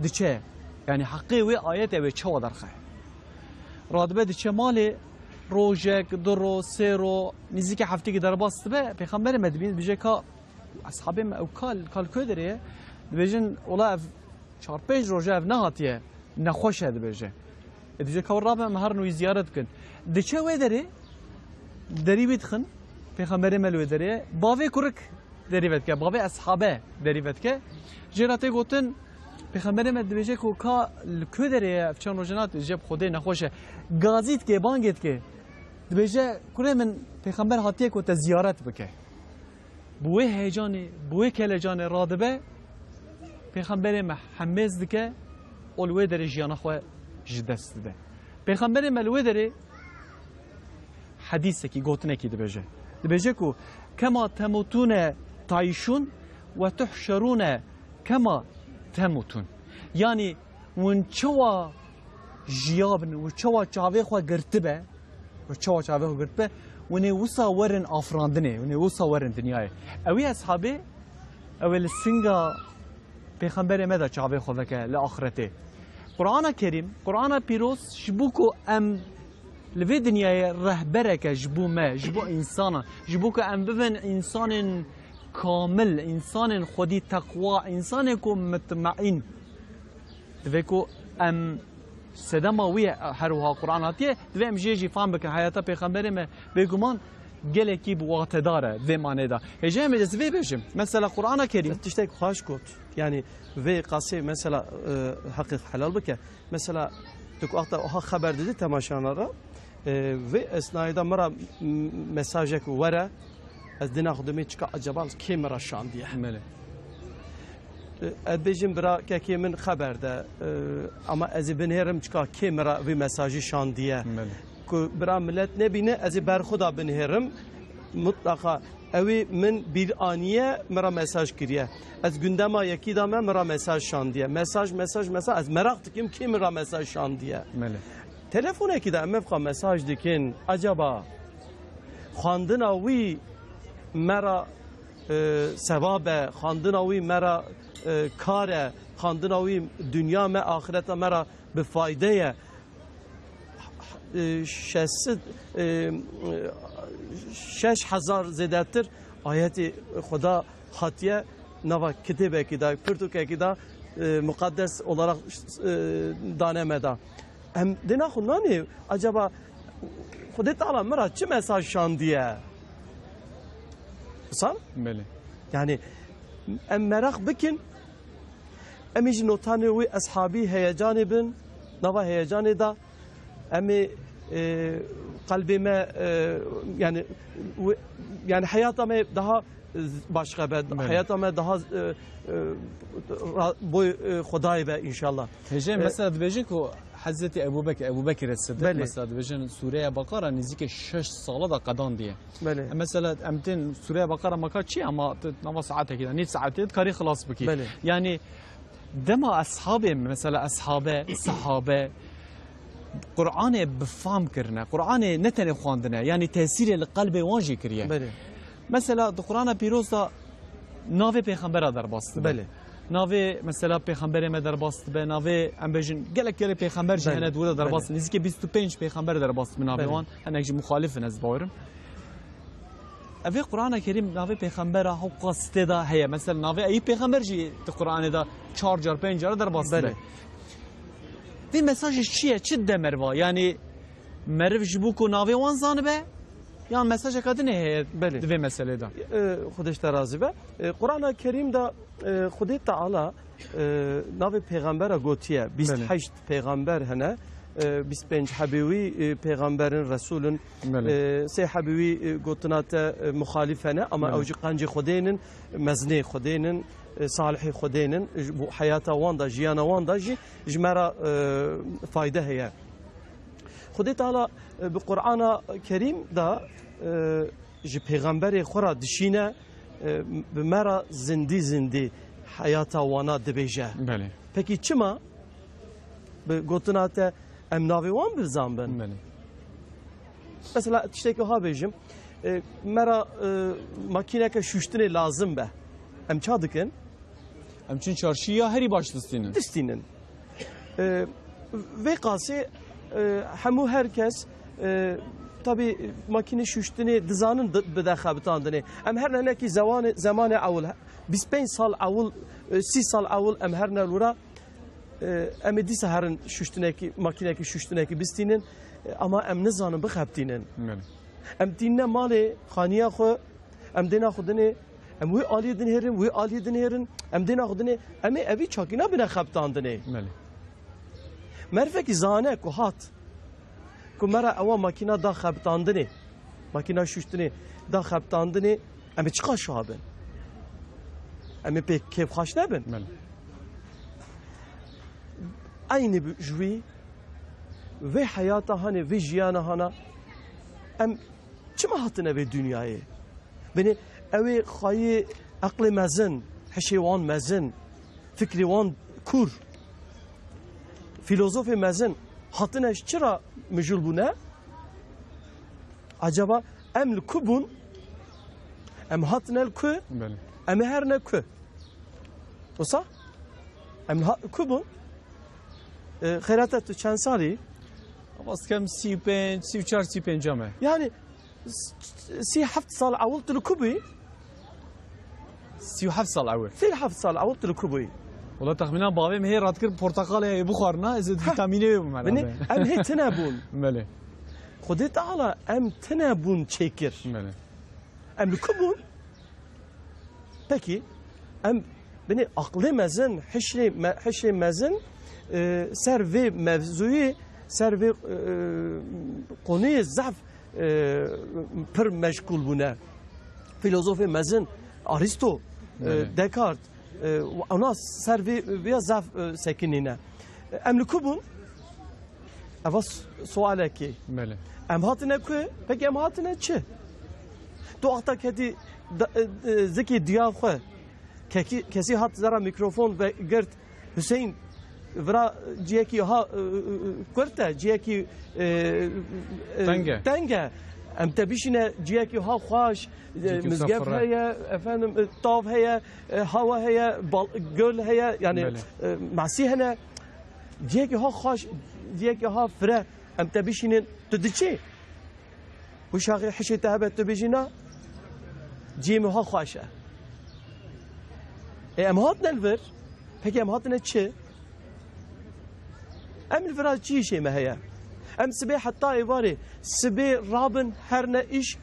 diçe. Yanî heqê wê ayetê wê çawa derxe? Radibe diçe malê, rojek, du ro, sê ro, nîzîkî heftêkî derbas dibe, Pêxemberê me dibîne, dibêje ka eshabê me ew kal, kal ku derê ye? Dibêjin, wela ev çar pênc roj e ev nehatiye, nexweş e, dibêje. Ê, dibêje ka rabe em herin wî ziyaret bikin. Diçe wê derê, derî wî dixin, Pêxemberê me li wê derê ye. Bavê kurik derî vedike, bavê eshabe derî vedike. Jê re tê gotin, Pêxemberê me dibêje ku ka li ku derê ye, ev çend roj e nehatiye, dibêje bi Xwedê nexweş e. Gazî dike, bangê dike. Dibêje, kurê min, Pêxember hatiye ku te ziyaret bike. Bi wê heyecanê, bi wê kelecanê radibe, Pêxemberê me hemêz dike û li wê derê jiyana xwe ji dest dide. Pêxemberê me li wê derê hedîsekî, gotinekî dibêje. Dibêje ku, "Kema temutune tayşun ve tuhşerune kema temutun." Yanî hûn çawa jiyabin, hûn çawa çavê xwe girtibe, hûn çawa çavê xwe girtibe, hûn ê wisa werin afirandinê, hûn ê wisa werin dinyayê. Ewî eshabê, ew ê li singa Pêxemberê me de çavê xwe veke li axretê. Qur'ana Kerîm, Qur'ana Pîroz ji bo ku em li vê dinyayê rehbereke ji bo me, ji bo însanan, ji bo ku em bibin însanên kamil, însanên xwedî teqwa, însanên ku mutmeîn. Divê ku em sedema wî ye, her wiha Qur'an hatiye, divê em jê jî fam bikin. Heyata Pêxemberê me bêguman gelekî bi watedar e vê manê de. Hêjayê me ez vê bêjim. Mesela Qur'ana Kerîm. Tiştek xweş got. Yani vê qasê mesela, e, heqê helal bike. Mesela tu ku wexta aha xeber didî temaşana re, e, vê esnayê de min re m-, mesajek were, ez dina xwe dimê çika acaba kê min re şandiye. Belê. E, ez bêjim bira kekê min xeber de, e, ama ez ê binêrim çika kê min re vê mesajî şandiye. Belê. Ku bira millet nebîne, ez ê ber xwe de binêrim. Mutlaka ewî min bîr aniye, min re mesaj kiriye. Ez gundema yekî de me, min re mesaj şandiye. Mesaj, mesaj, mesaj. Ez meraq dikim kê min re mesaj şandiye. Belê. Telefonekî de em mevqa mesaj dikin. Acaba xwendina wî me re, e, sevab e, xwendina wî me re, e, kar e, xwendina wî dinya me, axireta me re bi fayde ye. E, şeş sed, e, şeş hezar zêdetir ayetê Xweda hatiye nava kitêbekî de, pirtûkekî de, e, muqeddes olarak, e, dane me de. Em dê naxwe nanê, acaba Xwedê Teala min re çi mesaj şandiye? Wisa? Belê. Yani em meraq bikin, em ê ji notanê wî eshabî heyecanê bin, nava heyecanê de em ê, e, qelbê me, e, yani, wê, yani heyata me daha, e, başqa be, Belê. Heyata me daha, e, e, ra-, boy, e, Xwedayê be înşallah. Hêjê, e, mesela dibêjin ku Hezretî Ebû Bekir, Ebû Bekir Siddiq, Belê. Mesela dibêjin Sûreya Beqara nêzîkê şeş sala da qedandiye. Belê. E, mesela em tên Sûreya Beqara maka çi ama tu nava saetekî de, nîv saetê dikarî xilas bikî. Belê. Yani dema eshabê, mesela eshabe, sahabe, Qur'anê bi fam kirine. Qur'anê ne tenê xwendine, yani tesîrê li qelbê wan jî kiriye. Belê. Mesela di Qur'ana Pîroz de navê pêxembera derbas dibe. Belê. Navê mesela pêxemberê me derbas dibe, navê em bêjin gelek gelek pêxember jî Belê. Hene di wir de derbas Belê. Dibe. Nêzîkê bîst û pênc pêxember derbas dibe navê Belê. Wan. Hinek jî muxalif in ez bawerim. Evê Qur'ana Kerîm navê pêxembera hewqas tê de heye. Mesela navê Eyûb pêxember jî di Qur'anê de çar car, pênc car derbas dibe. Belê. Vê mesajê çi ye? Çi dide meriva? Yani meriv ji bo ku navê wan zanibe, Yan mesajeka din heye Belê. Di vê meselê de. E, Xwedê ji te razî be. E, Qur'ana Kerîm de, e, Xwedê Teala, e, navê pêxembera gotiye. Belê. Bîst heşt pêxember hene. E, bîst pênc hebê wî, e, pêxemberin, resulin. Belê. E, sê hebê wî, e, gotina te, e, muxalîf hene, ama Belê. ew jî qencê Xwedê nin, mezinê Xwedê nin, e, salihê Xwedê nin. Ji bo heyata wan de, jiyana wan de jî ji me re, e, fayde heye. Xwedê Teala, e, bi Qur'ana Kerîm de, e, ji pêxemberê xwe re dişîne, e, bi me re zindî zindî heyata wana dibêje. Belê. Pekî çima? Bi gotina te em navê wan bizanbin. Belê. Mesela tiştekî ha bêjim, e, me re, e, makîneke şûştinê lazim be. Em ça dikin? Em çin çarşî ya herî baş distînin. Distînin. E, vê qasê, e, hemû her kes, e, tabî makînê şûştinê dizanin di-, bide xebitandinê. Em her ne hinekî zewanê, zemanê ewil, bîst pênc sal ewil, e, sî sal ewil em her ne lûra, e, em ê dîsa herin şûştinekî, makînekî şûştinekî bistînin, e, ama em nizanin bixebitînin. Belê. Em tînine malê, xaniya xwe, Em dêna xwe dinê, em wê aliyê dinêrin, wê aliyê dinêrin, em dêna xwe dinê, em ê evî çakîna bine xebitandinê. Belê. Merivekî zane ku hat, ku me re ewa makîna da xebitandinê, makîna şûştinê da xebitandinê, em ê çiqas şuha bin? Em ê pê kêfxweş nebin? Belê. Eynî bi-, ji wî, vê heyata hanê, vê jiyana hana, em çima hatine vê dinyayê? Binê ew ê xwayê eqlê mezin, hişê wan mezin, fikrê wan kûr, fîlozofê mezin hatine ji çi re mijûl bûne? Acaba em li ku bûn? Em hatine li ku? Belê. Em ê herine ku? Wisa? Em li ha-, ku bûn? E, Xeyrate, tu çend salî? Bas dikem sî û pênc, sî û çar, sî û pênc me. Yani, s-, s-, sî heft sal ewil tu li ku bûyî? Sî û heft sal ewil. Sî heft sal ewil tu li ku bûyî? Wala texmînan bavê min hê radikir porteqalê hê bixwarina, ez ê Heh. vîtamînê wê bime Binê, herhalde. Em hê tine bûn. Belê. Xwedê Teala em tine bûn çêkir. Belê. Em li ku bûn? Pekî, em binê aqlê mezin, hişrê me-, hişrê mezin, e, ser vê mevzuyê, ser vê, e, konuyê zaf, e, pir meşgûl bûne. Fîlozofê mezin, Aristo, e, Belê. Descartes, e, û ana ser vê, vêya zaf, e, sekinîne. Em li ku bûn? Eva s-, sualekê. Belê. Em hatine ku? Peki em hatine çi? Tu axta ketî da-, e, e, zikê diya xwe. Kekî-, kesî hat zera mikrofon ve girt. Hüseyin, vira ciyekî ha, e, e, e, kurt e, ciyekî, e, e, Teng e. teng e. Em te bişîne ciyekî ha xweş, e, Ciyekî mizgef safir e. heye, efendim, e, tav heye, e, hawa heye, bal-, göl heye, yani, Belê. e, masî hene. Cihekî ha xweş, cihekî ha fire, em te bişînin, tu diçî? Wişaxê hişê te hebe tu bêjî na, cihê min ha xweş e. Ê, em hatine li vir, pekî em hatine çi? Em li vira çi îşê me heye? Em sibê heta êvarê, sibê rabin herne îş,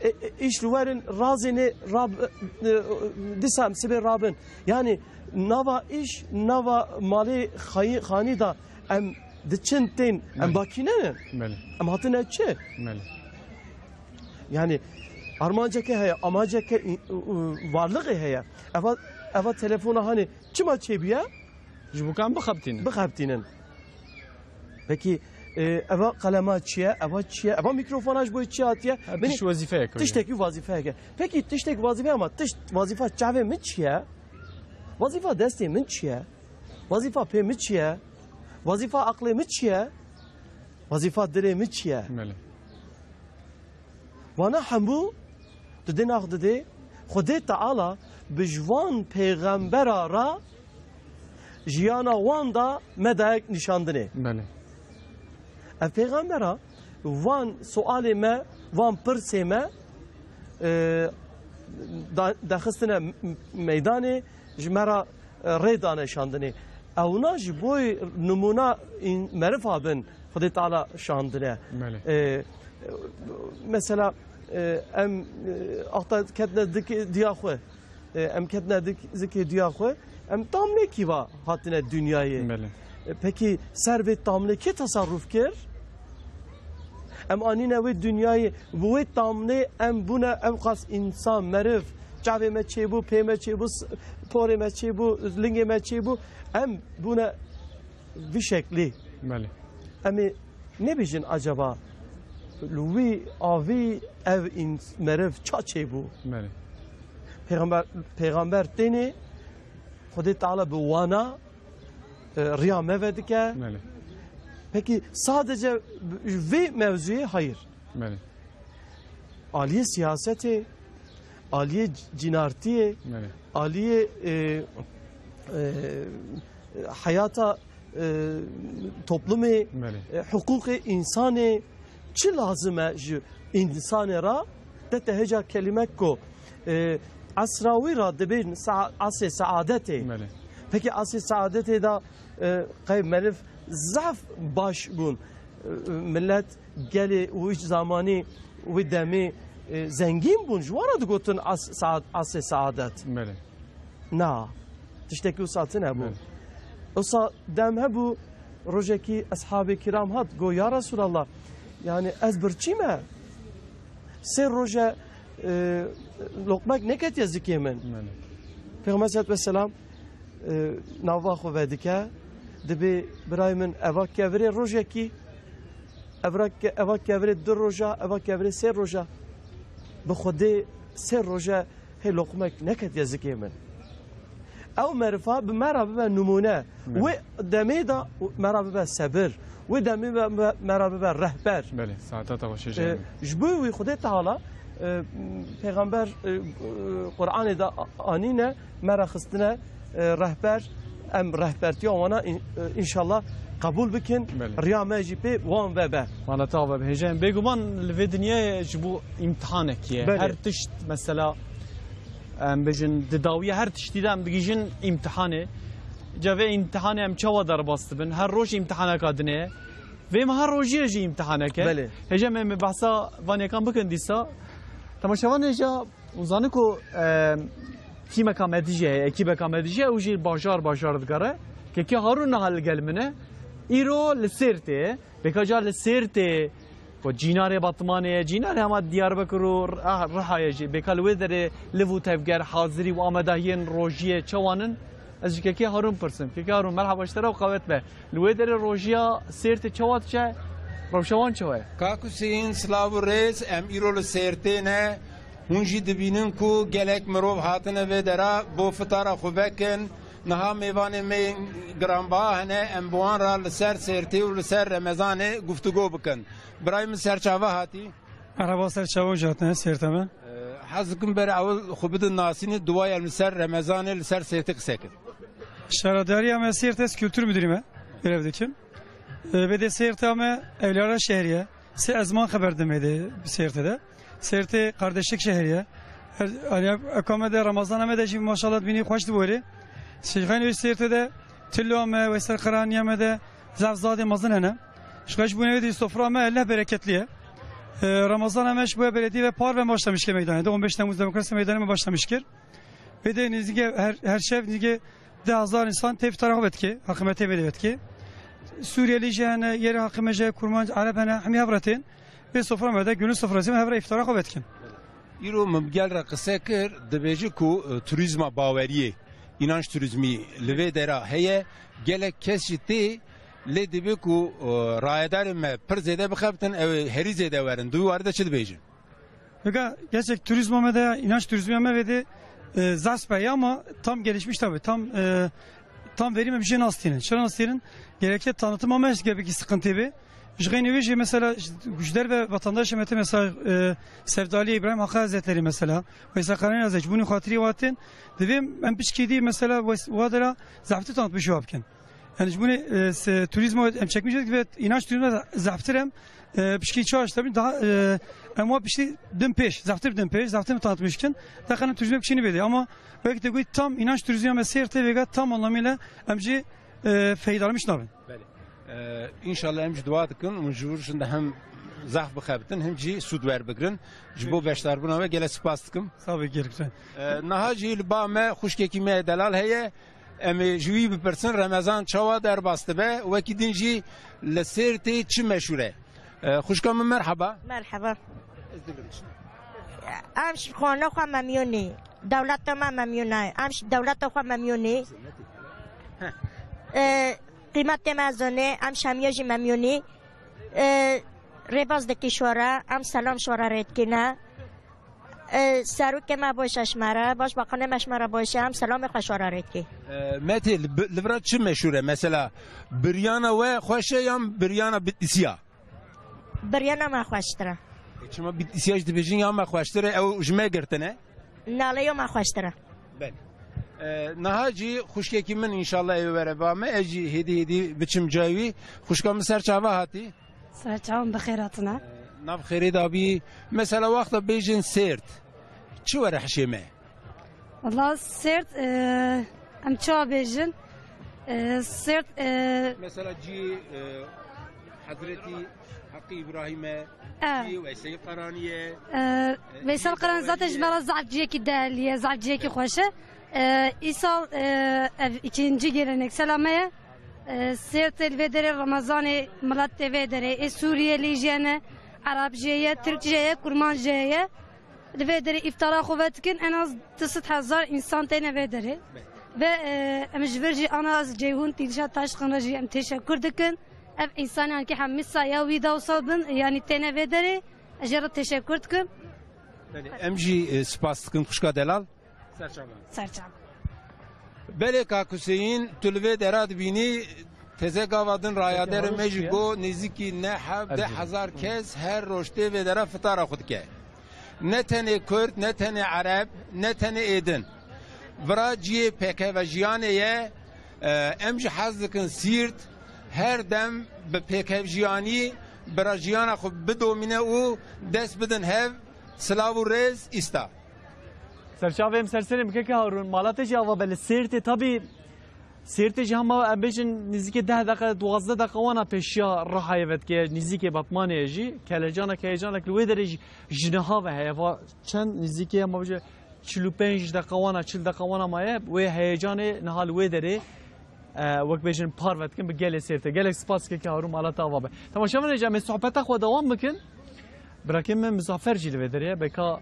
e, e, îş li werin razênê rab-, e, e, dîsa em sibê rabin. Yani nava îş, nava malê xayî-, xanî da em diçin tên, em Belê. bakîne ne? Belê. Em hatine çi? Belê. Yani armanceke heye, amaceke, û, û, varlığê heye. Eva, eva telefona hani çima çêbiye? Ji bo ku em bixebitînin. Bixebitînin. Pekî, e, eva qelema çi ye? Eva çi ye? Eva mikrofona ji bo çi hatiye? Her Binê tişt wezîfeyek e. tiştekî wazîfeyek e. Pekî tiştek wazîfe ama tişt wazîfa çavê min çi ye? Wazîfa destê min çi ye? Wazîfa pê min çi ye? Wazîfa aqlê min çi ye? Wazîfa dilê min çi ye? Belê. Wana hemû tu dê nax didê, Xwedê Teala bi ji van pêxembera re jiyana wan da me dayek nîşandinê. Belê. Ev pêxembera van sualê me, van pirsê me, e, da-, daxistine m-, meydanê, ji me re, e, rê dane şandinê. Ewna ji bo nimûna în-, meriva bin Xwedê Teala şandine. Belê. E, Mesela, e, em, e, axta ketine dik diya xwe. E, em ketine dik, zikê diya xwe. Em tam ne kîva hatine dinyayê. Belê. E, pekî ser vê tamnê kê tesarruf kir? Em anîne wê dinyayê, bi wê tamnê em bûne ew qas însan, meriv, çavê me çêbû, pê me çêbû, s-, porê me çêbû, lingê me çêbû. Em bûne vî şeklî. Belê. Em ê nebêjin acaba li wî avî ev îns-, meriv ça çêbû? Belê. Pêxember, pêxember tênê Xwedê Teala bi wana, e, riya me vedike. Belê. Pekî sadece vê mewzuyê hayır. Belê. Aliyê siyasetê, aliyê cînartiyê, Belê. aliyê, e, e, heyata, e, toplumê, Belê. e, hiqûqê însanê, çi lazim e ji însanê re, te te hêja kelîmek ku, e, esra wî re dibên sa-, asê saadetê. Belê. Pekî asê saadetê de, e, qey meriv zaf baş bûn. E, millet gelê wî zamanî, wî demê, e, zengîn bûn. Ji wan re digotin as-, saad-, asê saadet. Belê. Na. Tiştekî wisa tune bû. Belê. Wisa dem hebû, rojekî eshabê kiram hat, got, "Ya Resulallah, yani ez birçî me. Sê roje, e, loqmek neketiye zikê min." Belê. Pêxember sallallahu aleyhi ve sellem, e, nava xwe vedike, dibê, "Birayê min, eva kevirê rojekî, evra ke-, eva kevirê du roja, eva kevirê sê roja. Bi Xwedê sê roje hê loqmek neketiye zikê min." Ew merifa bi me re bibe nimûne. Belê. Wê demê de me re bibe sebir. Wê demê be, me, me re bibe rehber. Belê, saeta te xweş e, Cem. Ji bo wî Xwedê Teala, e, Pêxember, e, Qur'anê de anîne, me re xistine, e, rehber, em rehbertiya wana în-, e, înşallah qebûl bikin, Belê. riya me jî pê wan vebe. Wana te ava bihêje. Bêguman li vê dinyayê ji bo îmtihanekî ye. Belê. Her tişt, mesela, em bêjin, di dawiya her tiştî de em digihîjin îmtihanê. Ca vê îmtihanê em çawa derbas dibin? Her roj îmtihaneka dinê ye. Vê meha rojiyê jî îmtihanek e. Belê. Hêja me, me behsa van yekan bikin dîsa. Temaşevanê ja, hûn zanin ku, e, tîmeka me dijî heye, ekîbeka me dijî heye, ew jî bajar bajar digere. Kekê Harûn niha li gel min e. Îro li Sêrtê ye. Bêka ca li Sêrtê, ku Cînarê Batmanê ye, Cînarê hema Diyarbekir û Rih-, Rihayê jî. Bêka li wê derê liv û tevger, hazirî û amadahiyên rojiyê çawan in? Ez ji Kekê Harûn pirsim. Kekê Harûn, merhaba ji te re û qewet be. Li wê derê rojiya Sêrtê çawa diçe? Rewşa wan çawa ye? Kak Huseyîn, silav û rêz, em îro li Sêrtê ne. Hûn jî dibînin ku gelek mirov hatine vê dera bo fitara xwe vekin. Niha mêvanê me yên giranbaha hene, em bi wan re li ser Sêrtê û li ser Remezanê guftûgo bikin. Birayê min, ser çava hatî? Merhaba, ser çava jî hatine Sêrtê me. Hez dikim ber ewil xwe bidin nasînê, duway em li ser Remezanê, li ser Sêrtê qise kin. Şaredariya me Sêrt, ez Kültür Müdürü me, görev dikim. E, vê de Sêrta me Ewliyara şehriye. Sê ezman xeber dime de Sêrtê de. Sêrtê kardeşlik şehriye. Her, hani, eka me de Ramazana me de jî maşallah bînî xweş diborê. Şêxan wê Sêrtê de Tillo me, Veysel Karaniye me de zaf zadê mezin hene. Şixeş bûne wê de sofra me leh bereketliye. E, Ramazana me ji bo belediye ve par ve başlamış ke meydane de. On beş Temmuz Demokrasi Meydanı me başlamış kir. Vê de nêzîkê her, her şev nêzîkê deh hezar însan tê îftara xwe vedikê, heqîmetê vê de vedikê. Sûriyelî jî hene, yerê heqîme jî, Kurmanc, Ereb hene, hemî hev re tên. Vê sofra me de, gönül sofrası me hev re îftara xwe vedikin. Îro min bi gel re qise kir, dibêje ku, e, turîzma baweriyê, înanç turîzmî li vê dera heye, gelek kes jî tê, lê divê ku, e, rayedarên me pir zêde bixebitin, ew ê herî zêde werin. Di wî warî de çi dibêjin? Vêga, gerçek turizma me de, inanç turizmiya me vê de, e, zaf sipeye ama tam gelişmiş tabii. Tam, e, tam verî me bi jê nastînin. Çira nastînin? Gereke tanıtıma me gelekî sıkıntı be. Ji xeynî wê jî mesela ji derve vatandaşê me tê mesela, e, Sevdalî İbrahim Hakkı Hazretleri mesela. Veysel Karayel Hazretleri, ji bunî xatirî watin. Divê em piçkî dî mesela wes-, wadera zafti tanıtmış wa bikin. Yani ji bunî, e, se-, turizmo em çekmiş ve inanç turizmo zaftir em, e, pişkî çar işte daha, e, em wa piştî din pêş, zaftir din pêş, zaftir tanıtmış kin. Daha turizmo piştî bedi ama belki de tam inanç turizmi me seyir tê vêga tam anlamıyla em jî, e, feydalanmış nabin. Belê. E, înşallah em jî dua dikin û ji wir şinde hem zehf bixebitin, him jî sûd werbigrin. Ji bo beşdarbûna we gelek spas dikim. Sağ ol, gelek sağ ol. E, niha jî li ba me xwişkekî me delal heye. Em ê ji wî bipirsin, Remezan çawa derbas dibe, wekî din jî li Sêrtê çi meşhûr e? E, xwişka min, merheba. Merheba. Ez dilim çi? Em ji xwana xwe memnûn î. Dewleta me memnûn e. Em ji dewleta xwe memnûn î. E, qîmetê me zonê, em ji hemiya jî memnûn î. E, rêbaz dikî şora, em selam şora rê dikîne. E, serokê me baş e ji me re, başbakanê me ji me re baş e, em selamê xwe şora rê dikî. E, Metê, li bi-, li vira çi meşhûr e? Mesela, biryana we xweş e yan biryana Bitlîsiya? Biryana me xweştir e. E, çima Bitlîsiya jî dibêjin ya me xweştir e, ew ji me girtine? Nale ya me xweştir e. Belê. E, niha jî xwişkekî min înşallah ê were ba me, ez jî hêdî hêdî biçim cayê wî. Xwişka min, ser çava hatî? Serçawan bi xêr hatine. Nav xêrê de bî. Mesela wexta bêjin Sêrt, çi were hişê me? Valla Sêrt, e, em çawa bêjin? E, Sêrt, e, Mesela cî, e, Hezretî Heqî Îbrahîm e, E. cî Veysel Qaranî ye. E, E, Veysel cî Qaranî zaten ji me re zaf ciyekî değerli ye, zaf ciyekî xweş e. E, îsal, e, ev ikinci geleneksela me ye. E, Sêrtê li vê derê Remezanê milet tê vê derê. Ê Sûriyelî jî hene, Ereb jê ye, Tirk jê ye, Kurmanc jê ye. Li vê derê îftara xwe vedikin, en az du sed hezar însan têne vê derê. Ve, e, em ji vir jî ana ez Ceyhûn Tîlşa Taşqin re jî em teşekkür dikin. Ev însanên ki hemî saya wî dawsa bin, yanî têne vê derê, ez jê re teşekkür dikim. Belê, em jî, e, spas dikin xwişka delal. Serçava. Serçava. Belê kak Huseyîn, tu li vê dera dibînî, teze gava din rayaderê me jî got, nêzîkî neh heb deh hezar kes her roj tê vê dera fitara xwe dike. Ne tenê Kurd, ne tenê Ereb, ne tenê êdin. Vira cihê pêkevejiyanê ye, e, em jî hez dikin Sîrt her dem bi pêkevjiyanî bira jiyana xwe bidomîne û dest bidin hev. Silav û rêz, îsta. Serçavê em serserê min keke Harûn, mala te jî ava be li Sêrtê, tabî Sêrtê jî hema em bêjin nîzîkê deh deqe, duwazdeh deqe wana pêşiya Rihayê vedike, nîzîkê Batmanê ye jî. Kelecanek, heyecanek li wê derê jî ji niha ve heye. Va çend nîzîkê hema bêje çil û pênc deqe wana, çil deqe wana maye, wê heyecanê niha li wê derê, e, wek bêjin parve dikin bi gelê Sêrtê. Gelek spas keke Harûn, mala te ava be. Temaşevanê, em ê sohbeta xwe dewam bikin. Birakê me Muzaffer jî li vê derê ye. Beka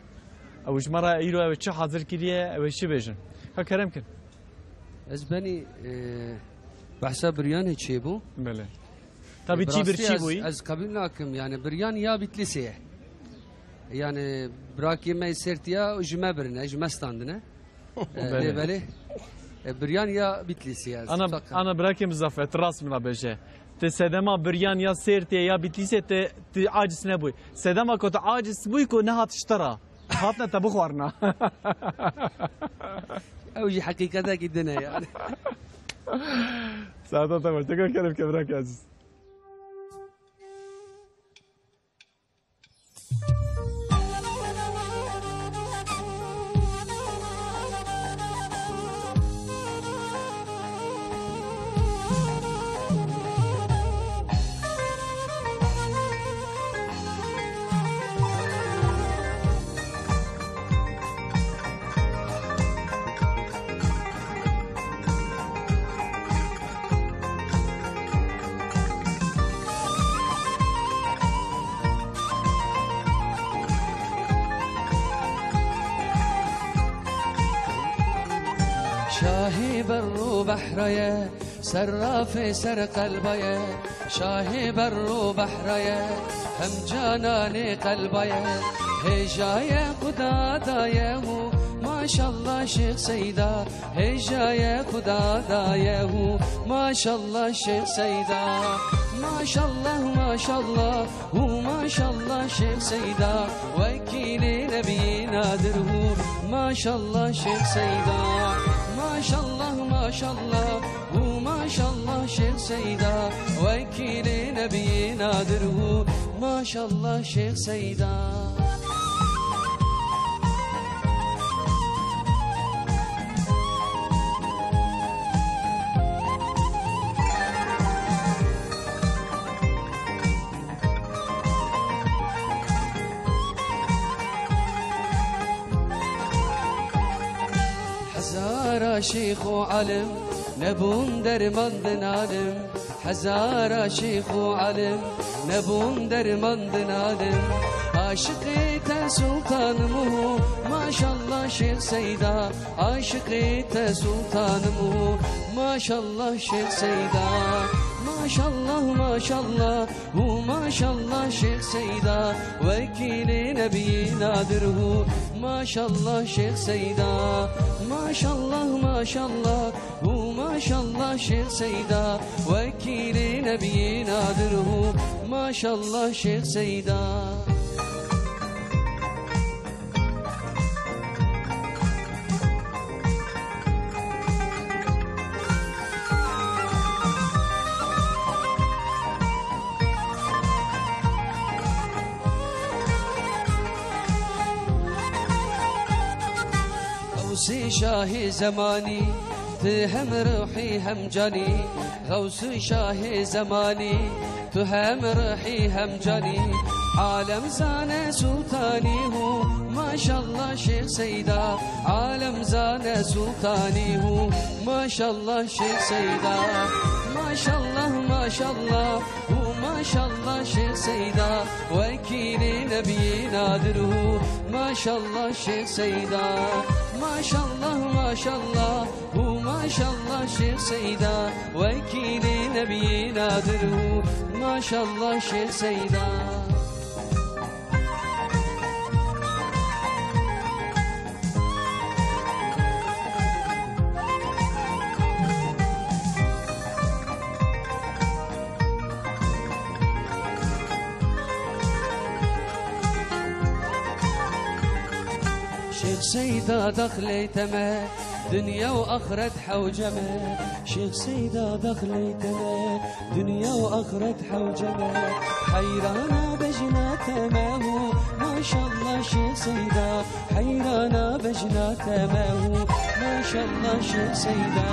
ew ji me re îro ew çi hazir kiriye, ew ê çi bêjin? Ka kerem kin. Ez benî, e, behsa biryanê çêbû. Belê. Tabî E, bi çî bir rastî çî ez, bûyî. ez qebûl nakim. Yani biryan ya Bitlîsê ye. Yani birakê me Sêrtiya ji me birine, ji me standine. E, Belê. lê belê. E, biryan ya Bitlîsê ye. Ez Ana, fakat ana birakê Muzaffer, tu rast min a bêje. Ti sedema biryan ya Sêrtê ya Bitlîsê ti, ti aciz nebûy. Sedema ku tu aciz bûy ku nehat ji te ra. Hatine te bixwarina. Ew jî heqîqetekî din e yani. Saeta te baş. Tekrar kerem ke birakê aciz. Şahê berr û behra ye, serrafê ser qelba ye. Şahê berr û behra ye, hem cananê qelba ye. Hêja ye Xuda daye û maşallah Şêx Seyda. Hêja ye Xuda daye û maşallah Şêx Seyda. Maşallah, maşallah û maşallah Şêx Seyda. Wekîlê Nebiyê Nadir û maşallah Şêx Seyda. Maşallah, maşallah û maşallah Şêx Seyda. Wekîlê Nebiyê Nadir û maşallah Şêx Seyda. Hezara şêx û alim nebûn derman dinalim. Hezara şêx û alim nebûn derman dinalim. Aşiqê te sultanim û maşallah şêx Seyda. Aşiqê te sultanim û maşallah şêx Seyda. Maşallah, maşallah. Û maşallah şêx Seyda, wekîlê nebiyê nadir hû. Maşallah şêx Seyda, maşallah, maşallah. Û maşallah şêx Seyda, wekîlê nebiyê nadir hû. Maşallah şêx Seyda. Xewsê şahê zemanî, tu hem ruhî hem canî. Xewsê şahê zemanî, tu hem ruhî hem canî. Alem zane sultanî hû, maşallah şêx Seyda. Alem zane sultanî hû, maşallah şêx Seyda. Maşallah, maşallah. Û maşallah şêx Seyda, wekîlê nebiyê nadir hû. Maşallah şêx Seyda, maşallah, maşallah. Û maşallah şêx Seyda, wekîlê nebiyê nadir hû. Maşallah şêx Seyda. Şêx Seyda daxilê te me, dinya û axiret hewce me. Şêx Seyda daxilê te me, dinya û axiret hewce me. Heyrana bejna te me hû, maşallah Şêx Seyda. Heyrana bejna te me hû, maşallah Şêx Seyda.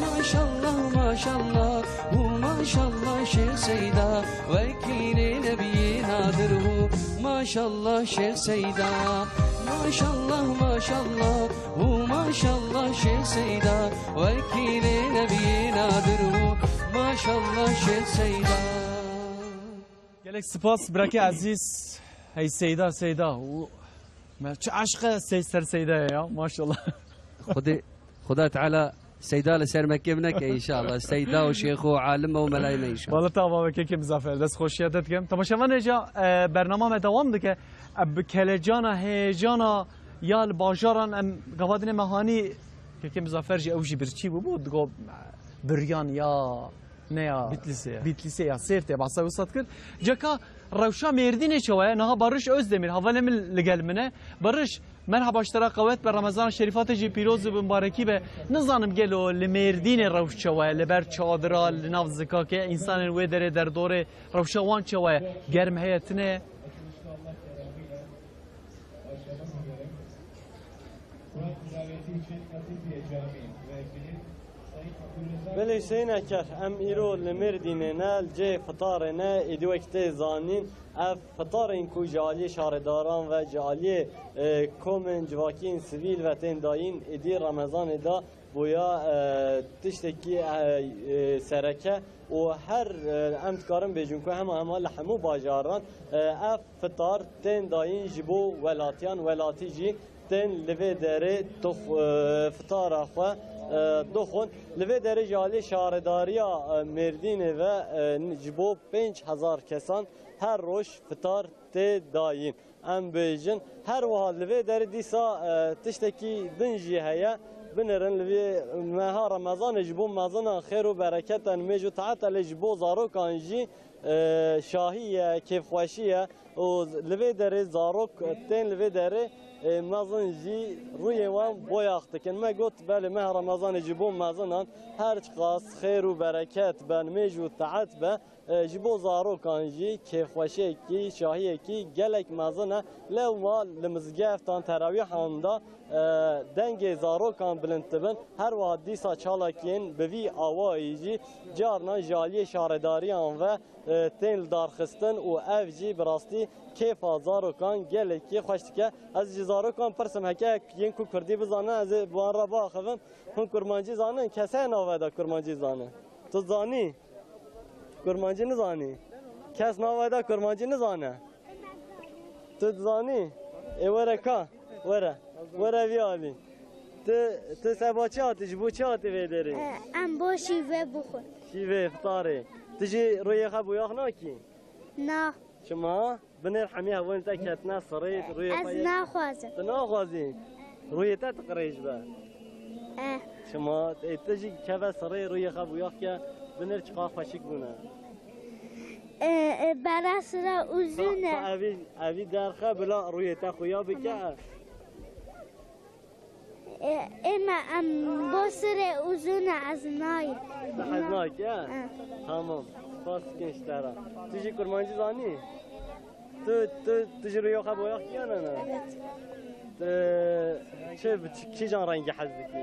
Maşallah, maşallah, û maşallah Şêx Seyda. Wekîlê nebiyê nadir hû, maşallah Şêx Seyda. Maşallah, maşallah, û maşallah Şêx Seyda. Wekîlê nebiyê nadir hû, maşallah Şêx Seyda. Gelek spas, birakê ezîz. Hey Seyda, Seyda. Û me çi eşq e sey-, ser Seyda ye ya, maşallah. Xwedê, Xuda Teala Seyda li ser me kêm neke înşallah. Seyda û şêx û alim û melayê me înşallah. Wala te ava weke kêm zafer, dest xweşiya te dikim. Temaşevanê ca, e, bernama me dewam dike. E, bi kelecana, heyecana ya li bajaran em gava dinê me hanî kekê Muzaffer jî ew jî birçî bûbû, digo, e, biryan ya, ne ya? Bîtlîsê ya. Bîtlîsê ya, Sêrtê, behsa wisa dikir. Ceka rewşa Mêrdînê çawa ye? Niha Barış Özdemir, hevalê min li gel min e. Barış, merhaba, ji te re qewet be, Remezana Şerîfa te jî pîroz û bi mubarekî be. Nizanim gelo li Mêrdînê rewş çawa ye? Li ber çadira, li nav zikakê, însanên wê derê derdorê rewşa wan çawa ye? Germ heye, tune ye? Belê Hüseyin Eker, em îro li Mêrdînê ne, li cihê fitarê ne, êdî wek tê zanîn, ev fitarên ku ji aliyê şaredaran ve ji aliyê, e, komên civakiyên sivîl ve tên dayîn, êdî Remezanê de boya, e, tiştekî, e, e, sereke û her, e, em dikarin bêjin ku hema hema li hemû bajaran, e, ev fitar tên dayîn ji bo welatiyan, welatî jî tên li vê derê tox-, e, fitara xwe, e, dixwin. Li vê derê ji alî şaredariya, e, Mêrdînê ve, e, ji bo pênc hezar kesan her roj fitar tê dayîn. Em bêjin, her wiha li vê derê dîsa, e, tiştekî din jî heye. Binêrin li vê meha Remezanê ji bo mezinan xêr û bereket e, nimêj û taet e, lê ji bo zarokan jî, e, şahî ye, kêfxweşî ye. Û li vê derê zarok tên li vê derê, e, mezin jî rûyê wan boyax dikin. Me got, belê, meha Remezanê ji bo mezinan her çiqas xêr û bereket be, nimêj û taet be. E, ji bo zarokan jî kêfxweşiyekî, şahiyekî gelek mezin e. Lewma li mizgeftan terawîhan de, e, dengê zarokan bilind dibin. Her wiha dîsa çalakiyên bi vî awayî jî carna ji aliyê şaredariyan ve, e, tên lidarxistin û ev jî bi rastî kêfa zarokan gelekî xweş dike. Ez ji zarokan pirsim, heke yên ku kurdî bizanin, ez ê bi wan re biaxivim. Hûn kurmancî zanin? Kes heye nava de kurmancî zane? Tu zanî? Kurmancî nizanî? Kes nava de kurmancî nizane? Tu dizanî? Ê were ka? Were. Were vî alî. Tu, tu seba çi hatî? Ji bo çi hatî vê derê? Em bo şîve bixwin. Şîvê, fitarê. Tu jî rûyê xwe boyax nakî? Na. Çima? Binêr hemî hevalên te ketine sirê rûyê xwe Ez yê. Naxwazim. Tu naxwazî? Rûyê te tiqirêj be. Eh. Çima? Ê, tu jî keve sirê rûyê xwe boyax ke, binêr çiqas xweşik bûne. E, e, bera sira uzun e. Sa, sa evî, evî derxe bila rûyê te xuya bike. Tamam. E, ê me em bo sirê uzun e, ez nayê. Tu hez nakî, ha? Ha. Tamam. Spas dikin ji te re. Tu jî kurmancî zanî? Tu, tu, tu jî rûyê xwe boyax kî, ya ne, ne? Evet. Tu çi, çi, kîjan rengî hez dikî?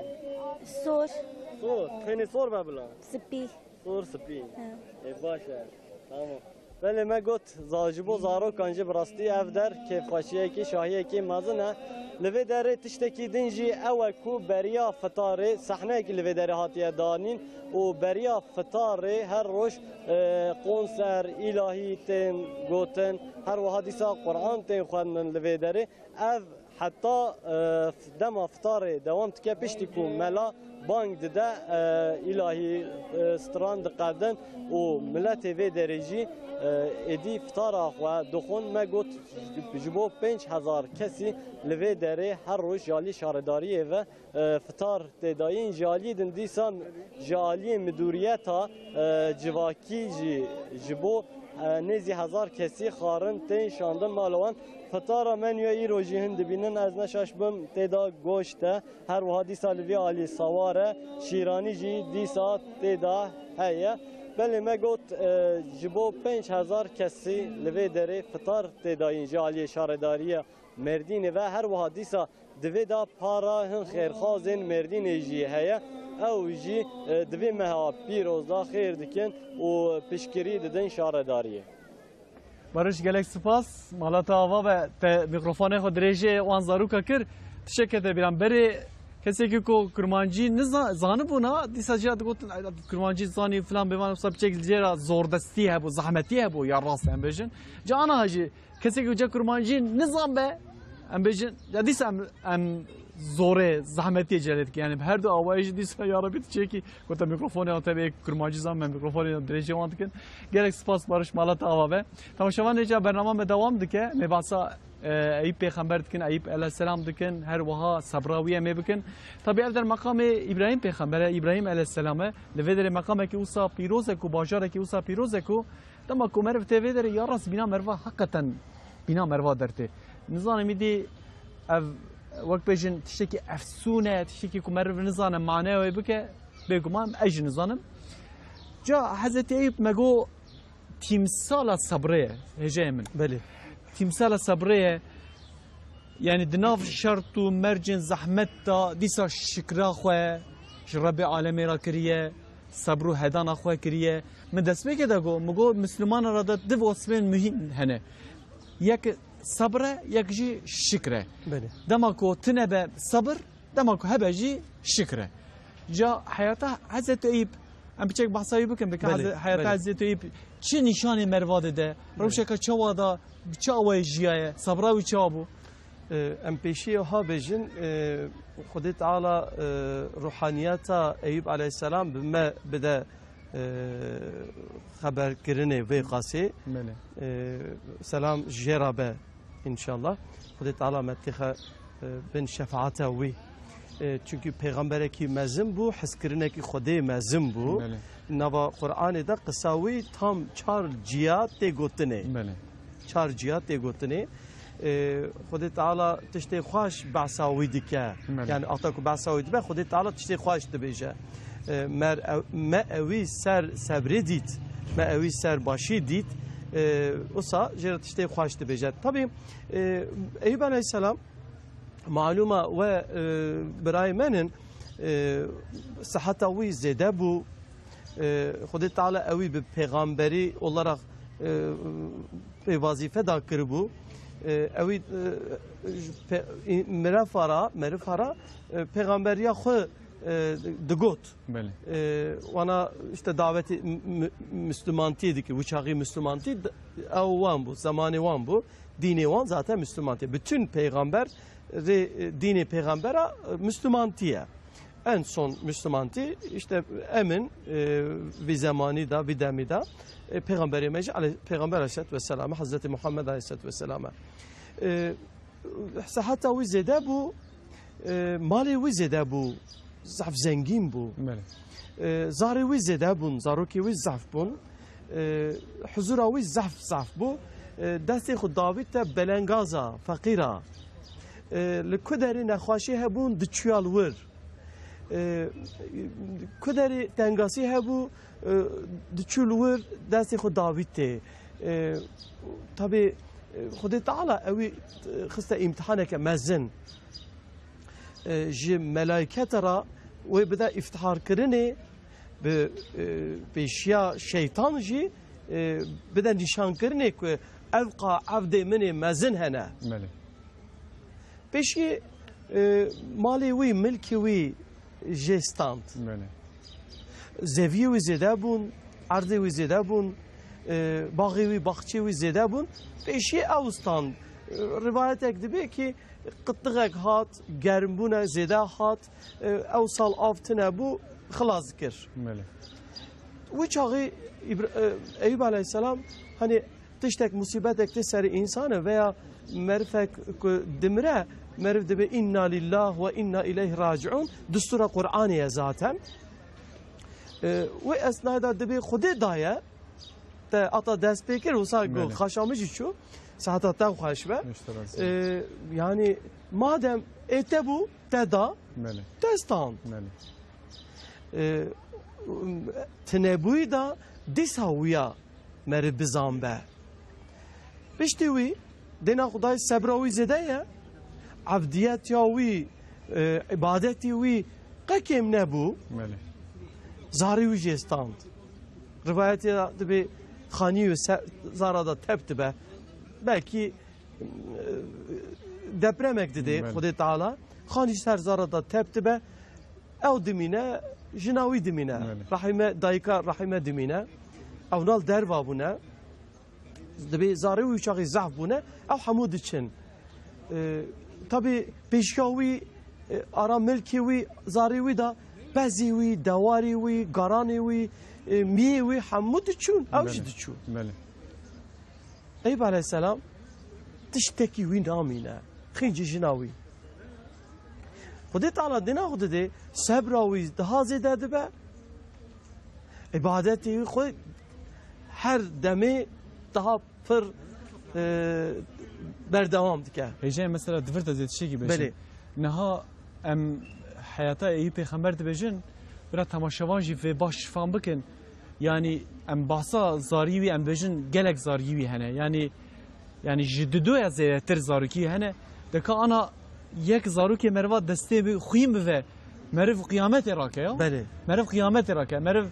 Sor. Sor. Tenê sor be bila. Spî. Sor spî. He. Ê, baş e. Tamam. Belê me got, za-, ji bo zarokan jî bi rastî ev der kêfxweşiyekî, şahiyekî mezin e. Li vê derê tiştekî din jî ew e ku beriya fitarê, sehneyekî li vê derê hatiye danîn û beriya fitarê her roj, e, konser, îlahî tên gotin, her wiha dîsa Quran tên xwendin li vê derê. Ev heta, e, dema fitarê dewam dike, piştî ku mela bang dide, e, îlahî, e, stran diqedin û miletê vê derê jî, e, êdî fitara xwe dixwin. Me got, ji bo pênc hezar kesî li vê derê her roj ji alî şaredariyê ve, e, fitar tê dayîn. Ji aliyê din dîsa ji aliyê midûriyeta, e, civakî jî ji bo, e, nêzî hezar kesî xwarin tên şandin mala wan. Fitara menûya îro jî hin dibînin, ez ne şaş bim, tê de goşt e. Her wiha dîsa li vî alî sawar e, şîranî jî dîsa tê de heye. Belê me got, e, ji bo pênc hezar kesî li vê derê fitar tê dayîn ji aliyê şaredariya Mêrdînê ve. Her wiha dîsa di vê de para hin xêrxwazên Mêrdînê jî heye. Ew jî, e, di vê meha pîroz de xêr dikin û piştgirî didin şaredariyê. Barış, gelek spas. Mala te ava be, te mîkrofonê xwe dirêjê wan zaroka kir. Tiştekê te bîran berê, kesekî ku kurmancî niza-, zanibûna, dîsa jî digotin, "Ay, kurmancî zanî" filan bêvan, wisa piçek li jê re zordestî hebû, zehmetî hebû, ya rast em bêjin. Ca aniha jî kesekî uca kurmancî nizan be, em bêjin, ya dîsa em, em zorê, zehmetiyê cê lê dikin. Yani bi her du awayê jî dîsa ya Rebî tu çêkî, ku te mîkrofonê te bê kurmancî zan, me mîkrofonê dirêjê wan dikin. Gelek spas Barış, mala te ava be. Temaşevan, nêca bernama me dewam dike. Me behsa, e, Eyüp Pêxember dikin, Eyüp aleyhisselam dikin, her wiha sebra wî em ê bikin. Tabi ev der meqamê Îbrahîm Pêxember e, Îbrahîm aleyhisselam e. Li vê derê meqamekî wisa pîroz e ku, bajarekî wisa pîroz e ku, dema ku meriv tê vê derê, ya rast bîna meriva heqeten bîna meriva dertê. Nizanim îdî ev wek bêjin tiştekî efsûn e, tiştekî ku meriv nizane manaya wê bike, bêguman ez jî nizanim. Ca Hezretî Eyûb me got tîmsala sebrê ye, hêjayê min. Belê. Tîmsala sebrê ye. Yani di nav şert û mercên zehmet de dîsa şikra xwe ji Rebbê alemê re kiriye, sebr û hedana xwe kiriye. Min destpêkê de got, min got, Mislimanan re de du wasfên muhîm hene. Yek sebr e, yek jî şikr e. Belê. Dema ku tune be sebr, dema ku hebe jî şikr e. Ca heyata Hezretî Eyûb, em piçek behsa wî bikin, bike Belê, Heze-, heyata belê. Hezretî Eyûb çi nîşanê meriva dide, Belê. Rewşeke çawa da, bi çi awayê jiyaye, sebra wî çawa bû? E, em pêşî ha bêjin, e, Xwedê Teala, e, ruhaniyeta Eyûb aleyhisselam bi me bide, e, xeberkirinê vê qasê. Belê. E, selam jê re be, înşallah. Xwedê Teala me têxe, e, bin şefaata wî. E, çunkî pêxemberekî mezin bû, hizkirinekî Xwedê mezin bû. Belê. Nava Qur'anê de qisa wî tam çar ciya tê gotinê. Belê. Çar ciya tê gotinê. E, Xwedê Teala tiştê xweş behsa wî dike. Belê. Yani, ata ku behsa wî dibe, Xwedê Teala tiştê xweş dibêje. E, mer ew-, me ewî ser sebrê dît. Me ewî ser başî dît, e, wisa jê re tiştê xweş dibêje. Tabî, e, Eyûb aleyhisselam, malûma we, e, birayê me nin, e, siheta wî zêde bû. E, Xwedê Teala ewî bi pêxamberî olarak, e, pê vazîfe da kiribû. E, ewî, e, ji pe-, î-, mirefa ra, merifa ra, e, pêxamberiya xwe, e, digot. Belê. E, wana işte daveti mü-, mü-, Müslümantiyê dikir. Wî çaxî Müslümantî d-, ew wan bû, zemanê wan bû. Dînê wan zaten Müslümantî. Bütün peygamber rê, e, dînê peygambera, e, Müslümantî ye. En son Müslümantî işte emin, e, vî zemanî da, vî demî da, e, peygamberê me jî ale-, peygamber aleyhissalatu vesselam, Hazreti Muhammed aleyhissalatu vesselam. E, Seheta wî zêde bû, e, malê wî zêde bû, zehf zengîn bû. Belê. E, zarê wî zêde bûn, zarokê wî zehf bûn. E, huzura wî zehf, zehf bû. E, destê xwe davît te belengaza, feqîra. E, li ku derê nexweşî hebûn, diçûya li wir. E, ku derê tengasî hebû, e, diçû li wir destê xwe davîtê. E, tabî, e, Xwedê Teala ewî, e, xiste îmtihaneke mezin. E, ji melaykete re wê bide îftiharkirinê, bi, e, pêşiya şeytan jî, e, bide nîşankirinê ku ev qa evdê min ê mezin hene. Belê. Pêşî, e, malê wî, milkê wî jê stand. Belê. Zeviyê wî zêde bûn, erdê wî zêde bûn, e, baxê wî, baxçê wî zêde bûn. Pêşî ew stand. E, rivayetek dibe ki qitlixek hat, germbûne zêde hat, e, ew sal av tune bû, xilas dikir. Belê. Wî çaxî Îbra-, e, Eyûb aleyhisselam, hani, tiştek, musîbetek tê serê însan e veya merifek ku dimire, meriv dibe "Inna lillah ve inna ileyhi raciun", dustûra Qur'anê ye zaten. E, wê esnayê de dibê Xwedê daye, te ata dest pê kir, wisa ku Belê. Xaşa min jî çû, seheta te xweş be. Wî ji te razî. E, yani, madem ê te bû, te da, Belê. Te stand. Belê. E, tinebûyî de dîsa wîya meriv bizan be. Piştî wî, dêna Xwedayê sebra wî zêde ye, evdiyetiya wî, e, îbadetî wî qe kêm nebû. Belê. Zarî wî jê stand. Rivayetê de dibê xanî wî se-, zara de tep dibe. Belkî, e, depremek didê Belê. Xwedê Teala. Xanî ser zara de tep dibe. Ew dimîne, jina wî dimîne. Belê. Rahîme, dayika Rahîme dimîne. Ew nal derva bûne. Dibê zarê wî çaxî zehf bûne. Ew hemû diçin. E, tabî pêşiya wî, e, ara milkê wî, zarê wî de pezê wî, dewarê wî, garanê wî, e, miyê wî hemû diçûn. Ew jî Belê. Diçû. Belê. Eyûb aleyhisselam tiştekî wî namîne. Xîncî jina wî. Xwedê Teala dêna xwe didê, sebra wî daha zêde dibe. Îbadetê wî xwe her demê daha pir, e, berdewam dike. Hêjayê mesela di vir de zê tiştekî bêjin. Belê. Niha em heyata Eyûb pêxember dibêjin, bira temaşevan jî vê baş fam bikin. Yanî em bahsa zarî wî, em bêjin gelek zarî wî hene. Yanî, yanî ji didoya zêdetir zarokî hene. Deka ana yek zarokê meriva destê bi xwîn bive, meriv qiyametê rake ya. Belê. Meriv qiyametê rake. Meriv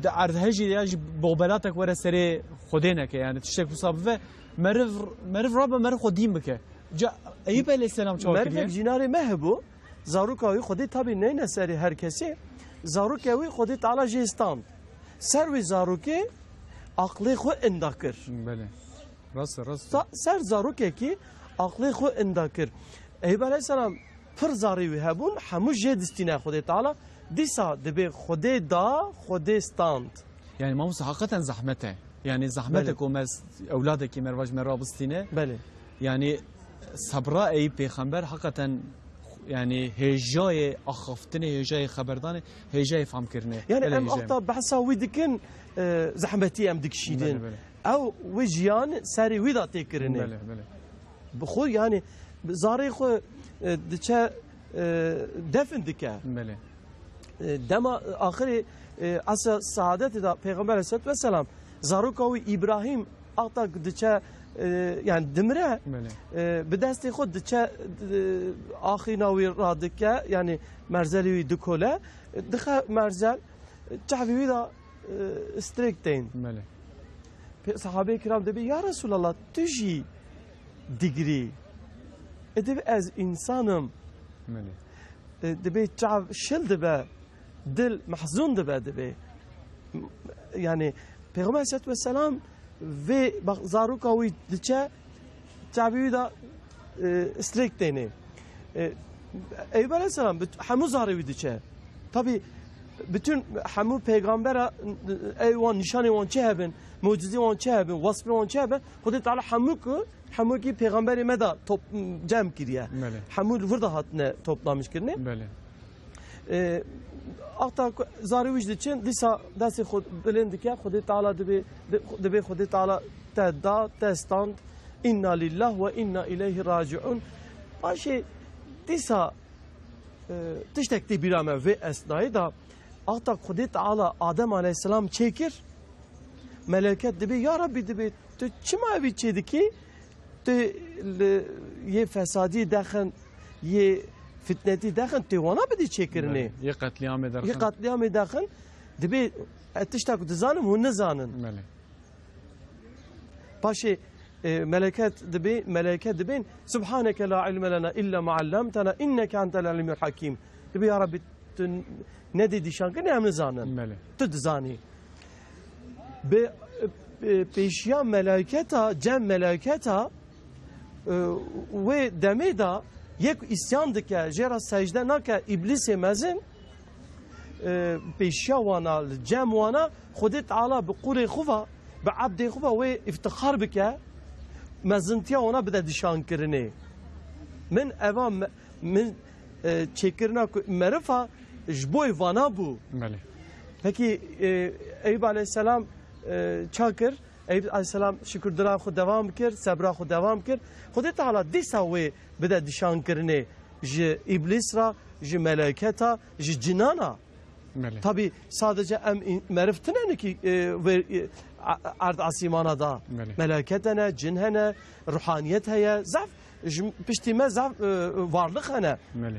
di erdhejê ya jî bobelatek were serê Xwedê neke. Yanî tiştek wisa bive, meriv, meriv rabe, meriv xwe dîn bike. Ca Eyûb aleyhisselam çawa kiriye? Merivek jînarê me hebû, zaroka wî Xwedê tabî neyne serê her kesê. Zarokê wî Xwedê Teala jê stand. Ser wî zarokê aqlê xwe inda kir. Belê. Rast e, rast e. Sa-, ser zarokekî aqlê xwe inda kir. Eyûb aleyhisselam pir zarê wî hebûn, hemû jê distîne Xwedê Teala. Dîsa dibê Xwedê da, Xwedê stand. Yani mamoste, hakikaten zahmet e. Yani zahmet e Belê. Ku me s-, ewladekî merva ji me rabistîne. Belê. Yani sebra Eyûb pêxember hakikaten, yani hêjayê axaftinê, hêjayê xeberdanê, hêjayê famkirinê. Yani Belê, em hêjayê. Axta behsa wî dikin, e, zehmetî em dikişînin. Belê, belê. Ew wê jiyan serê wî de tê kirinê. Belê, belê. Bi xwe yani zarê xwe, e, diçe, e, defin dike. Belê. E, dema, e, axirê, e, esra saadetê de Pêxember aleyhisselatu vesselam, zaroka wî Îbrahîm axta ku diçe, e, yani dimire, Belê. E, bi destê xwe diçe, e, axîna wî radike, yani merzelê wî dikole, e, dixe merzel, e, çavê wî de, e, strêk tên. Belê. Pe-, sahabeyê kiram dibê, "Ya Resulallah, tu jî digirî." E, dibê, "Ez însan im." Belê. E, dibê çav şil dibe, dil mehzûn dibe, dibê. Yani, Pêxember aleyhisselatu vesselam vê, bak, zaroka wî diçe, çavê wî de, e, strêk tênê. E, Eyûb aleyhisselam, bit-, hemû zarê wî diçe. Tabi, bütün hemû pêgambera, e, wan nîşanê wan çi hebin, mucizê wan çi hebin, wasfê wan çi hebin, Xwedê Teala hemû ku, hemû kî pêxemberê me de top-, cem kiriye. Belê. Hemû li vir de hatine toplamiş kirine. Belê. E, axta ku zarê wî ji diçin, dîsa destê xwe bilind dike, Xwedê Teala dibê, di-, dibê Xwedê Teala te da, te stand. İnna lillah ve inna ileyhi raciun. Paşê dîsa, e, tiştek tê bîra me vê esnayê de, axta Xwedê Teala Adem aleyhisselam çêkir, meleket dibê, "Ya Rabbî," dibê, "tu çima evî çê dikî? Tu li yê fesadî dexin, yê fitnetî dexin, tu wana bidî çêkirinê." Belê. Yê qetlîamê derxin. Yê qetlîamê dexin. Dibê, "Ez tişta ku dizanim, hûn nizanin." Belê. Paşê, e, meleket dibê, meleket dibên, "Subhaneke la ilme lena illa ma allamtena inneke entel alimul hakim." Dibê, "Ya Rabbi, tu nedê dîşankirinê, em nizanin. Belê. Tu dizanî." Bi, e, pêşiya meleketa, cem meleketa, e, wê demê de yek îsyan dike, jê re secde nake, îblîsê mezin, e, pêşiya wana, li cem wana, Xwedê Teala bi qulê xwe ve, bi ebdê xwe ve wê îftixar bike, mezintiya wana bide dîşankirinê. Min eva me-, min, e, çêkirina ku merifa ji bo vana bû. Belê. Pekî, e, Eyûb aleyhisselam, e, ça kir? Eyûb aleyhisselam şikir dira xwe devam kir, sebra xwe devam kir. Xwedê Teala dîsa wê bide dîşankirinê ji îblîs re, ji meleketa, ji cinana. Belê. Tabi sadece em in-, meriv tine ne ki, e, ver-, e, a-, erd asîmana da. Belê. Meleket hene, cin hene, ruhaniyet heye. Zaf ji piştî me zaf, e, varlık hene. Belê.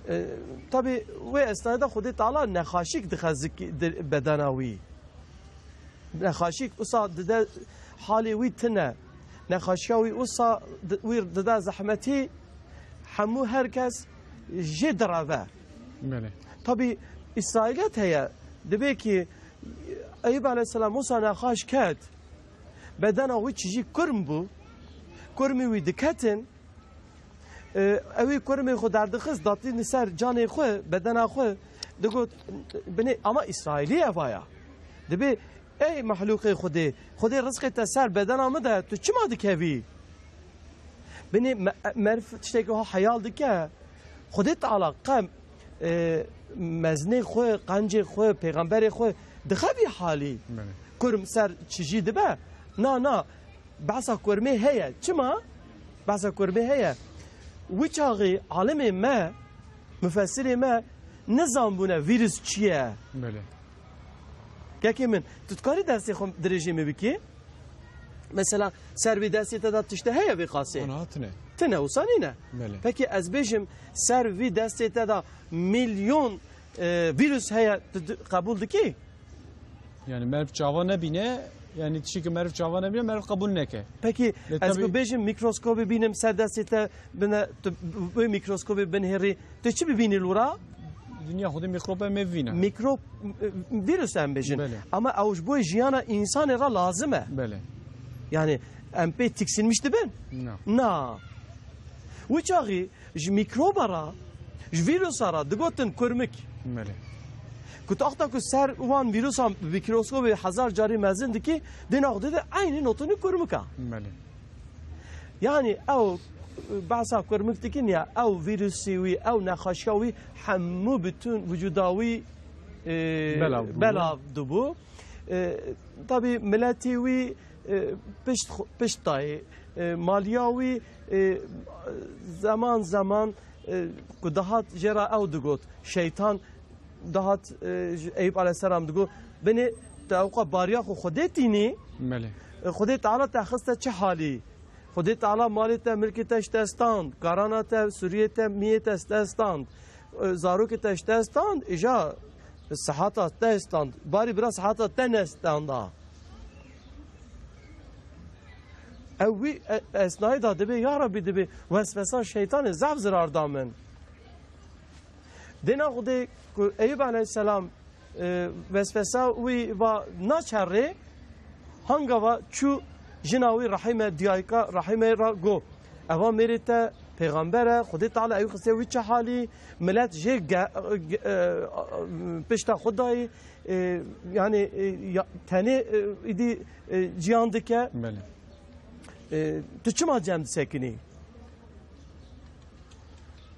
E, tabi wê esnayê de Xwedê Teala nexaşîk dixe zikî-, di-, bedena wî. Nexaşîk wisa dide halê wî tine. Nexaşiya wî wisa di-, wî dide zehmetî, hemû her kes jê direve. Belê. Tabi, îsraîliyet heye. Dibê ki Eyûb aleyhisselam wisa nexaş ket, bedena wî çijî kurm bû, kurmî wî diketin, E, ewî kurmê xwe derdixist, datî li ser canê xwe, bedena xwe, digot, binê, ama Îsraîlî eva ya. Dibê, ey mehlûqê Xwedê, Xwedê rizqê te ser bedena min de, tu çima dikevî? Binê me-, meriv tiştekî ha heyal dike, Xwedê Teala qe, e, mezinê xwe, qencê xwe, pêxemberê xwe dixe vî halî? Belê. Kurm ser çijî dibe? Na, na. Behsa kurmê heye. Çima? Behsa kurmê heye. Wî çaxê alimê me, mufessirê me nizanbûne vîrus çi ye. Belê. Kekê min, tu dikarî dersê xwe dirêjê min bikî? Mesela, ser vî destê te de tişte heye vê qasê? Ana tine. Tine, wisa nîne. Belê. Pekî ez bêjim, ser vî destê te de milyon, e, vîrus heye, tu di-, qebûl dikî? Yani meriv çava nebîne, yani tiştekî meriv çava nebîne, meriv qebûl neke. Pekî, Lê ez tabî ku bêjim, mîkroskopê bînim ser destê te bine, tu wê mîkroskopê binihêrî, tu çi bibînî li wira? Dinya xwedî mîkrob em ê bivîne. Mîkrob, e, vîrus em bêjin. Belê. Ama ew ji bo jiyana însanê re lazim e. Belê. Yani em pê tiksinmiş dibin? Na. Na. Wî çaxî ji mîkroba re, ji vîrusa re digotin kurmik. Belê. Ku tu axta ku ser wan vîrusan bi mîkroskopê hezar carî mezin dikî, dê naxwe dide eynî notinî kurmik e. Belê. Yani ew behsa kurmik dikin ya, ew vîrusî wî, ew nexaşiya wî hemû bütün vücuda wî, e, Belav bû. Belav dibû. E, tabî miletî wî, e, pişt xwe, pişt dayê, e, maliya wî, e, zeman zeman, e, ku dihat jê re ew digot, şeytan Dihat, e, ji Eyûb aleyhisselam digot, binê te ewqa bariya xwe Xwedê tînî, Belê. e, Xwedê Teala te xiste çi halî? Xwedê Teala malê te, milkê te ji te stand, karana te, suriyê te, miyê te ji te stand, e, zarokê te ji te stand, îja sihata te stand. Barî bira sihata te nestanda. Ew wî, e, esnayê da dibê, ya Rabbî, dibê, weswesa şeytanê zaf zirar da min. Dêna Xwedê ku Eyûb aleyhisselam, e, weswesa wî va naçerê, hangava çû jina wî Rahîme, diyayika Rahîme ra go, eva mêrê te pêxember e, Xwedê Teala ew xistiye wî çi halî, milet jê ge-, ge-, e, pişta xwe dayî, e, yani, e, ya, tenê, e, îdî, e, ciyan dike. Belê. E, tu çima cem disekinî?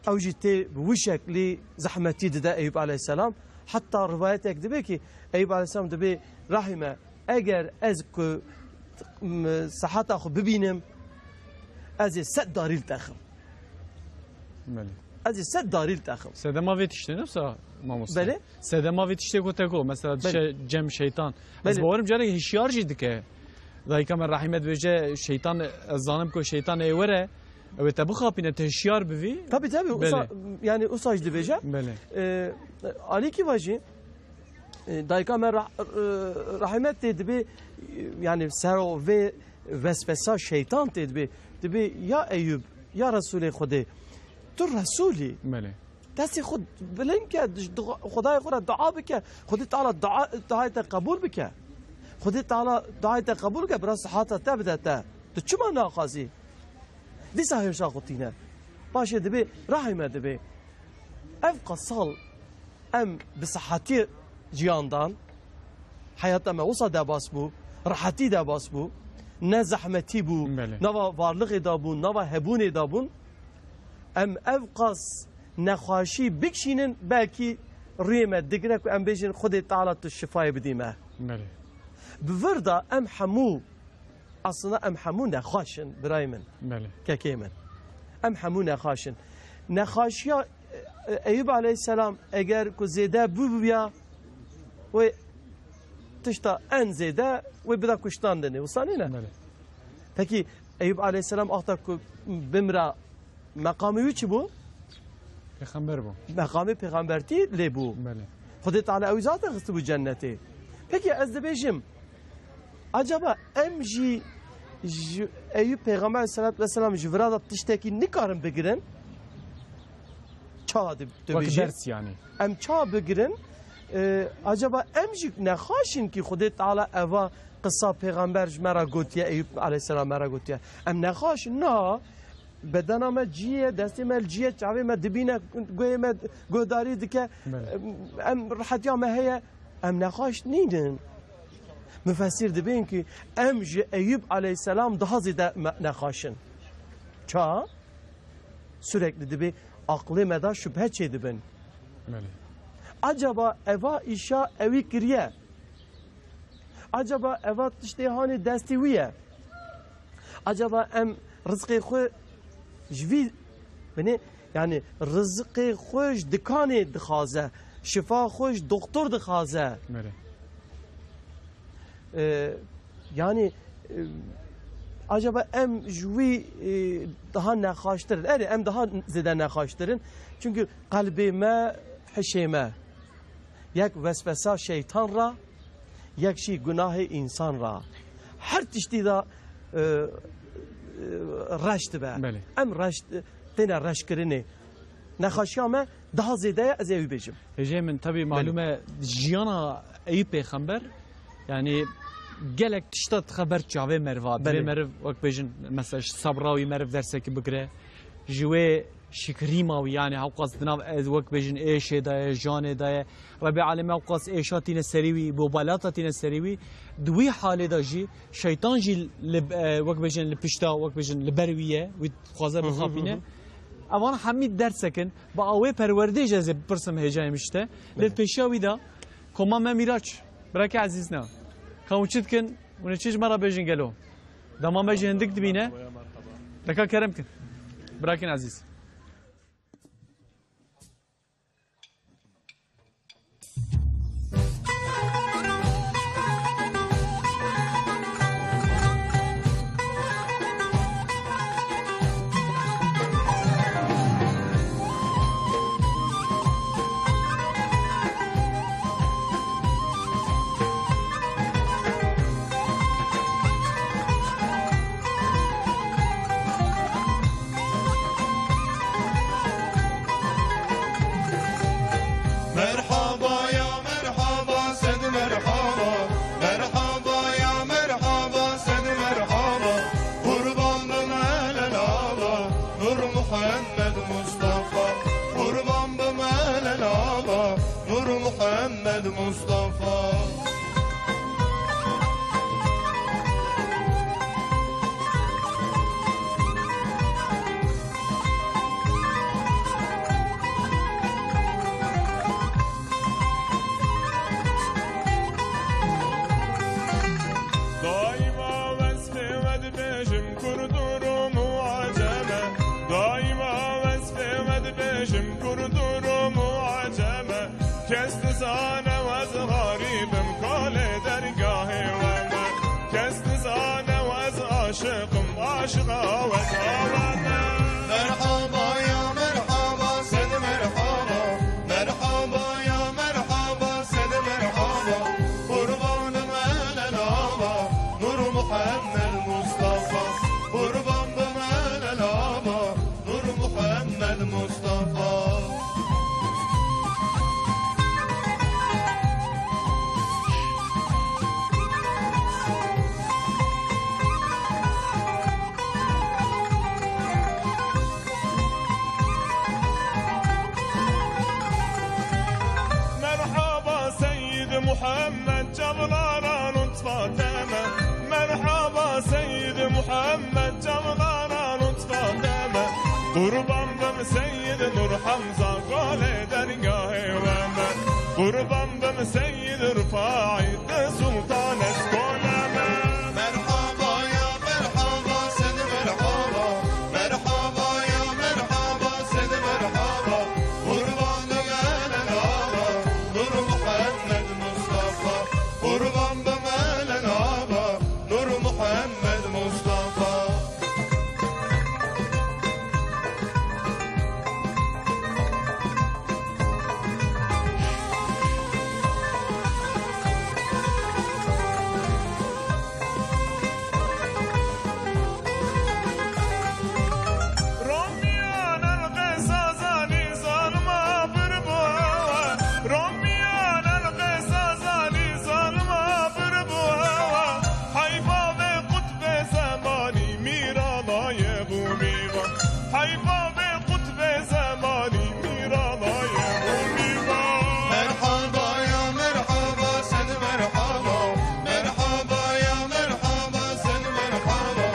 Ew jî tê bi wî şeklî zehmetî dide Eyûb aleyhisselam. Heta rivayetek dibe ki Eyûb aleyhisselam dibe, Rahîme, eger ez ku, m, sehata xwe bibînim, ez ê sed darî li te xim. Belê. Ez ê sed darî li te xim. Sedema vê tiştê ne wisa mamoste? Belê. Sedema vê tiştê ku te got, mesela Belê. dişe cem şeytan. Ez Belê. bawerim carek hişyar jî dike. Dayika me Rahîme dibêje, şeytan, ez zanim ku şeytan ê were, ew ê te bixapîne, te hişyar bivî. Tabii, tabii, Belê. usa, yani usa jî dibêje. Belê. Ee, alîkî va jî, e, dayika me Rah-, e, Rahîme tê dibê, yani sero vê weswesa şeytan tê dibê. Dibê, ya Eyûb, ya Resûlê Xwedê, tu Resûlî. Belê. Destê xwe bilind ke, di-, dua-, Xwedayê xwe re dua bike. Xwedê Teala dua, duayê te qebûl bike. Xwedê Teala duayê te qebûl bike, bira sihata te bide te. Tu çima naxwazî? Dîsa hêrşa xwe tîne. Paşê dibê, Rahîme dibê. Ev qas sal em bi sihetî ciyan dan, heyata me wisa debas bû, rehetî debas bû, ne zehmetî bû, Belê. nava varlixê de bûn, nava hebûnê de bûn. Em ev qas nexweşî bikişînin, belkî rûyê me digire ku em bêjin, Xwedê Teala tu şifayê bidî me. Belê. Bi vir de em hemû, aslında em hemû nexweş in, birayê min, Belê. kekê min. Em hemû nexweş in. Nexweşiya, e, Eyûb aleyhisselam eger ku zêde bû bûya, wê tişta en zêde wê bida kuştandinê. Wisa nîne? Belê. Pekî Eyûb aleyhisselam axta ku bimra meqamê wî çi bû? Pêxember bû. Meqamê pêxembertî lê bû. Belê. Xwedê Teala ew zaten xistibû cennetê. Pekî ez dibêjim, acaba em jî ji Eyûb pêxember aleyhisselatu vesselam ji vira da tiştekî nikarin bigirin? Ça di-, Wek dibêjin? ders yani. Em ça bigirin? E, acaba em jî nexaşin ki Xwedê Teala eva qisa pêxember ji me re gotiye, Eyûb aleyhisselam me re gotiye? Em nexaşin? Na. Bedena me cî ye, destê me li cî ye, çavê me dibîne, guhê me guhdarî dike. Belê. Em, em rehetiya me heye. Em nexaş nînin. Mufessîr dibên ki em ji Eyûb aleyhisselam daha zêde me-, nexaş in. Ça? Sürekli dibê aqlê me de şubhe çêdibin. Belê. Acaba eva îşa ewî kiriye? Acaba eva tiştê hanê destê wî ye? Acaba em rizqê xwe ji vî binê, yani rizqê xwe ji dikanê dixwaze, şifa xwe ji doktor dixwaze? Belê. Ee, yani, e, acaba em ji wî, e, daha nexaştir in? Erê, em daha zêde nexaştir in. Çünkü qelbê me, hişê me yek weswesa şeytan ra, yek jî gunahê însan ra. Her tiştî de, e, e, reş dibe. Belê. Em reş, têne reşkirinê. Nexaşiya me daha zêde ye, ez ê wî bêjim. Hêjê min, tebî Belê. malûm e, jiyana Eyûb pêxember, yani gelek tişta dixe ber çavê meriva. Divê Belê. meriv, wek bêjin, mesela ji sebra wî meriv dersekî bigire. Ji wê şikrîma wî, yani hewqas di nav ez wek bêjin êşê de ye, janê de ye. Rebê alemê hewqas êşa tîne serî wî, bobalata tîne serî wî. Di wî halê de jî şeytan jî li, e, wek bêjin li pişta, wek bêjin li ber wî ye, wî dixwaze Hı hı, bixapîne. hı hı. Evan hemî dersekin, bi awê perwerdê jî ez ê bipirsim hêjayê min ji te. Lê Belê. pêşiya wî de koma me Mîraç, birakê ezîz ne. Ka hûn çi dikin, hûn ê çi ji me re bêjin gelo? Dema me jî hindik dibîne. Deka kerem kin. Birakên ezîz. Nur Muhammed Mustafa. Daima wesfê we dibêjim Kurd û Rom û Ecem e. Daima wesfê we dibêjim Kurd û Rom û Ecem e. Kes nizane ez xerîb im, kalê dergahê we me. Kes nizane ez aşiq im, aşiqa we dawe me. Merhaba ya merhaba, sed merhaba. Merhaba ya merhaba, sed merhaba. Qurban im el el ava, Nur Muhammed Mustafa. Qurban im el el ava, Nur Muhammed Mustafa. Merhaba Seyyid Muhammed, çavlaran û Fateme. Merhaba Seyyid Muhammed, çavlaran û Fateme. Qurban bim Seyyid Nur Hamza, golê dergahê we me. Qurban bim Seyyid Rifai, de Sultan ez koleme. Merhaba ya merhaba, sed merhaba. Merhaba ya merhaba, sed merhaba. Qurban bim el el ava, Nur Muhammed Mustafa. Qurban bim el el ava, Nur Muhammed Mustafa. Romiyan el qesa zanî zalima bir bu hewa. Romiyan el qesa zanî zalima bir bu hewa. Heyfa vê qutbê zemanî mîrana ye bû mîvan. Heyfa vê qutbê zemanî mîrana ye bû mîvan. Merhaba ya merhaba, sed merhaba. Merhaba ya merhaba, sed merhaba.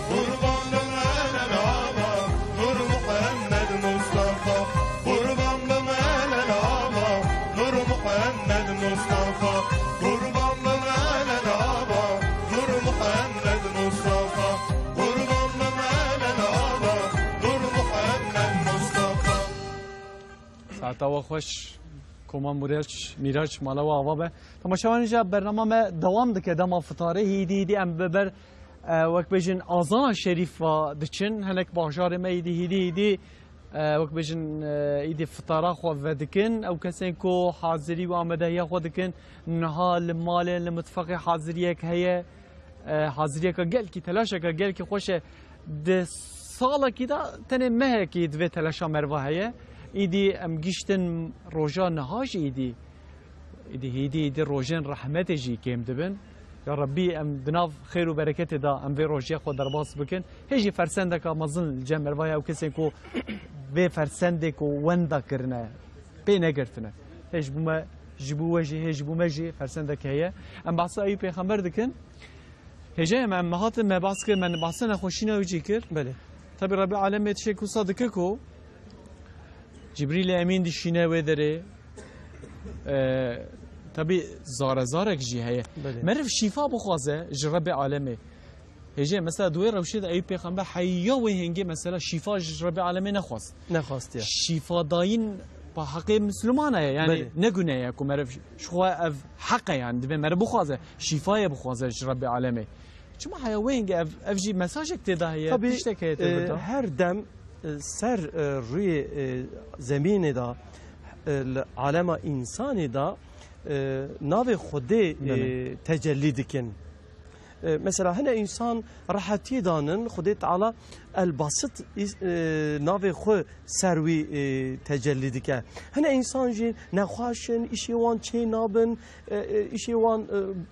Qurban bim el el ava, Nur Muhammed Mustafa. Qurban bim el el ava, Nur Muhammed Mustafa. Qurban bim el el ava, Nur Muhammed Mustafa. Qurban bim el el ava, Nur Muhammed Mustafa. Saeta we xweş, Koma Miraç, Miraç, mala we ava be. Temaşevanên ji bernama me dewam dike, dema fitarê hîdî hîdî em bi ber, e, wek bêjin azana şerîf ve diçin. Hinek bajarê me hîdî hîdî hîdî, e, wek bêjin, e, îdî fitara xwe vedikin. Ew kesên ku hazirî û amadehiya xwe dikin, niha li malê, li mitfeqê haziriyek heye. E, haziriyeke gelkî, telaşeke gelkî xweş e. Di salekî de tenê mehekî di vê telaşa meriva heye. Îdî em giştin roja niha jî îdî, îdî hîdî, îdî rojên rehmetê jî kêm dibin. Ya Rebbî, em di nav xêr û bereketê de em vê rojê xwe derbas bikin. Hê jî fersendeka mezin li cem meriva heye, ew kesên ku vê fersendê ku wenda kirine, pê negirtine. Hê ji bo me, ji bo we jî, hê ji bo me jî fersendek heye. Em behsa Eyûb Pêxember dikin. Hêjayê me, em hatin, me behs kir, me behsa nexweşîna wî jî kir. Belê. Tabî Rebbî Alemê tiştek wisa dike ku Cibrîlê Emîn dişîne wê derê. E, tabî zare zarek jî heye. Belê. Meriv şîfa bixwaze ji Rebbî Alemê. Hêjê, mesela di wê rewşê de Eyûb Pêxember heya wê hingê mesela şîfa ji Rebbî Alemê nexwast. Nexwastiye. Şîfadayîn pa heqê Mislimana ye, yani Belê. Ne gune ye ku meriv ji xwe ev heq e, yani divê meriv bixwaze, şîfayê bixwaze ji Rebbî Alemê. Çima heya wê hingê ev, ev jî mesajek tê de heye, Tabii, tiştek heye tê e, birda. Her dem, e, ser, e, rûyê, e, zemînê de, e, li alema însanê de, e, navê Xwedê, e, Belê. Tecellî dikin. E, mesela hine însan rehetiyê danin, Xwedê Teala El-Basit îs-, e, navê xwe ser wî, e, tecellî dike. Hine însan jî nexweş in, îşê wan çê nabin, e, e, îşê wan, e,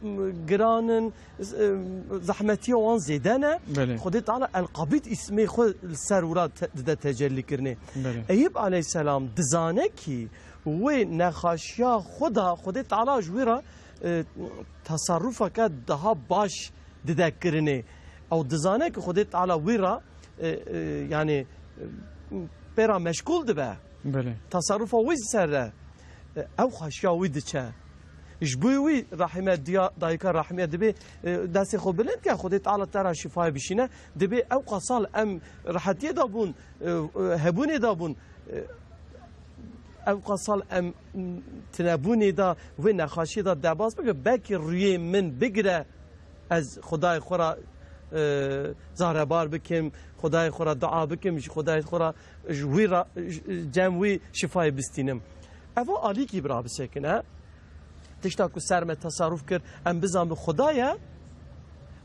m-, giran in, z-, e, zehmetiya wan zêde ne. Belê. Xwedê Teala El-Qabîd îsmê xwe li ser wira te-, dide tecellî kirinê. Belê. Eyûb aleyhisselam dizane kî Wê nexaşiya xwe de Xwedê Teala ji wî re, e, tasarrufeke daha baş dide kirinê. Ew dizane ku Xwedê Teala wî re, e, e, yanî, e, pê re meşgûl dibe. Belê. Tasarrufa wî ser re, e, ew xaşiya wî diçe. Ji bo wî Rahîme diya, dayika Rahîme dibê, e, destê xwe bilind ke, Xwedê Teala te re şîfayê bişîne. Dibê ew qasal em rehetiyê de bûn, e, e, hebûnê de bûn. E, Ev qasal em tinebûnê de, vê nexaşiyê de derbas bike, belkî rûyê min bigire, ez Xwedayê xwe re, e, zarebar bikim, Xwedayê xwe re dua bikim, ji Xwedayê xwe re, ji wî re, cem wî şifayê bistînim. Eva alîkî bira bisekine. Tişta ku ser me tesarruf kir, em bizanin Xuda ye,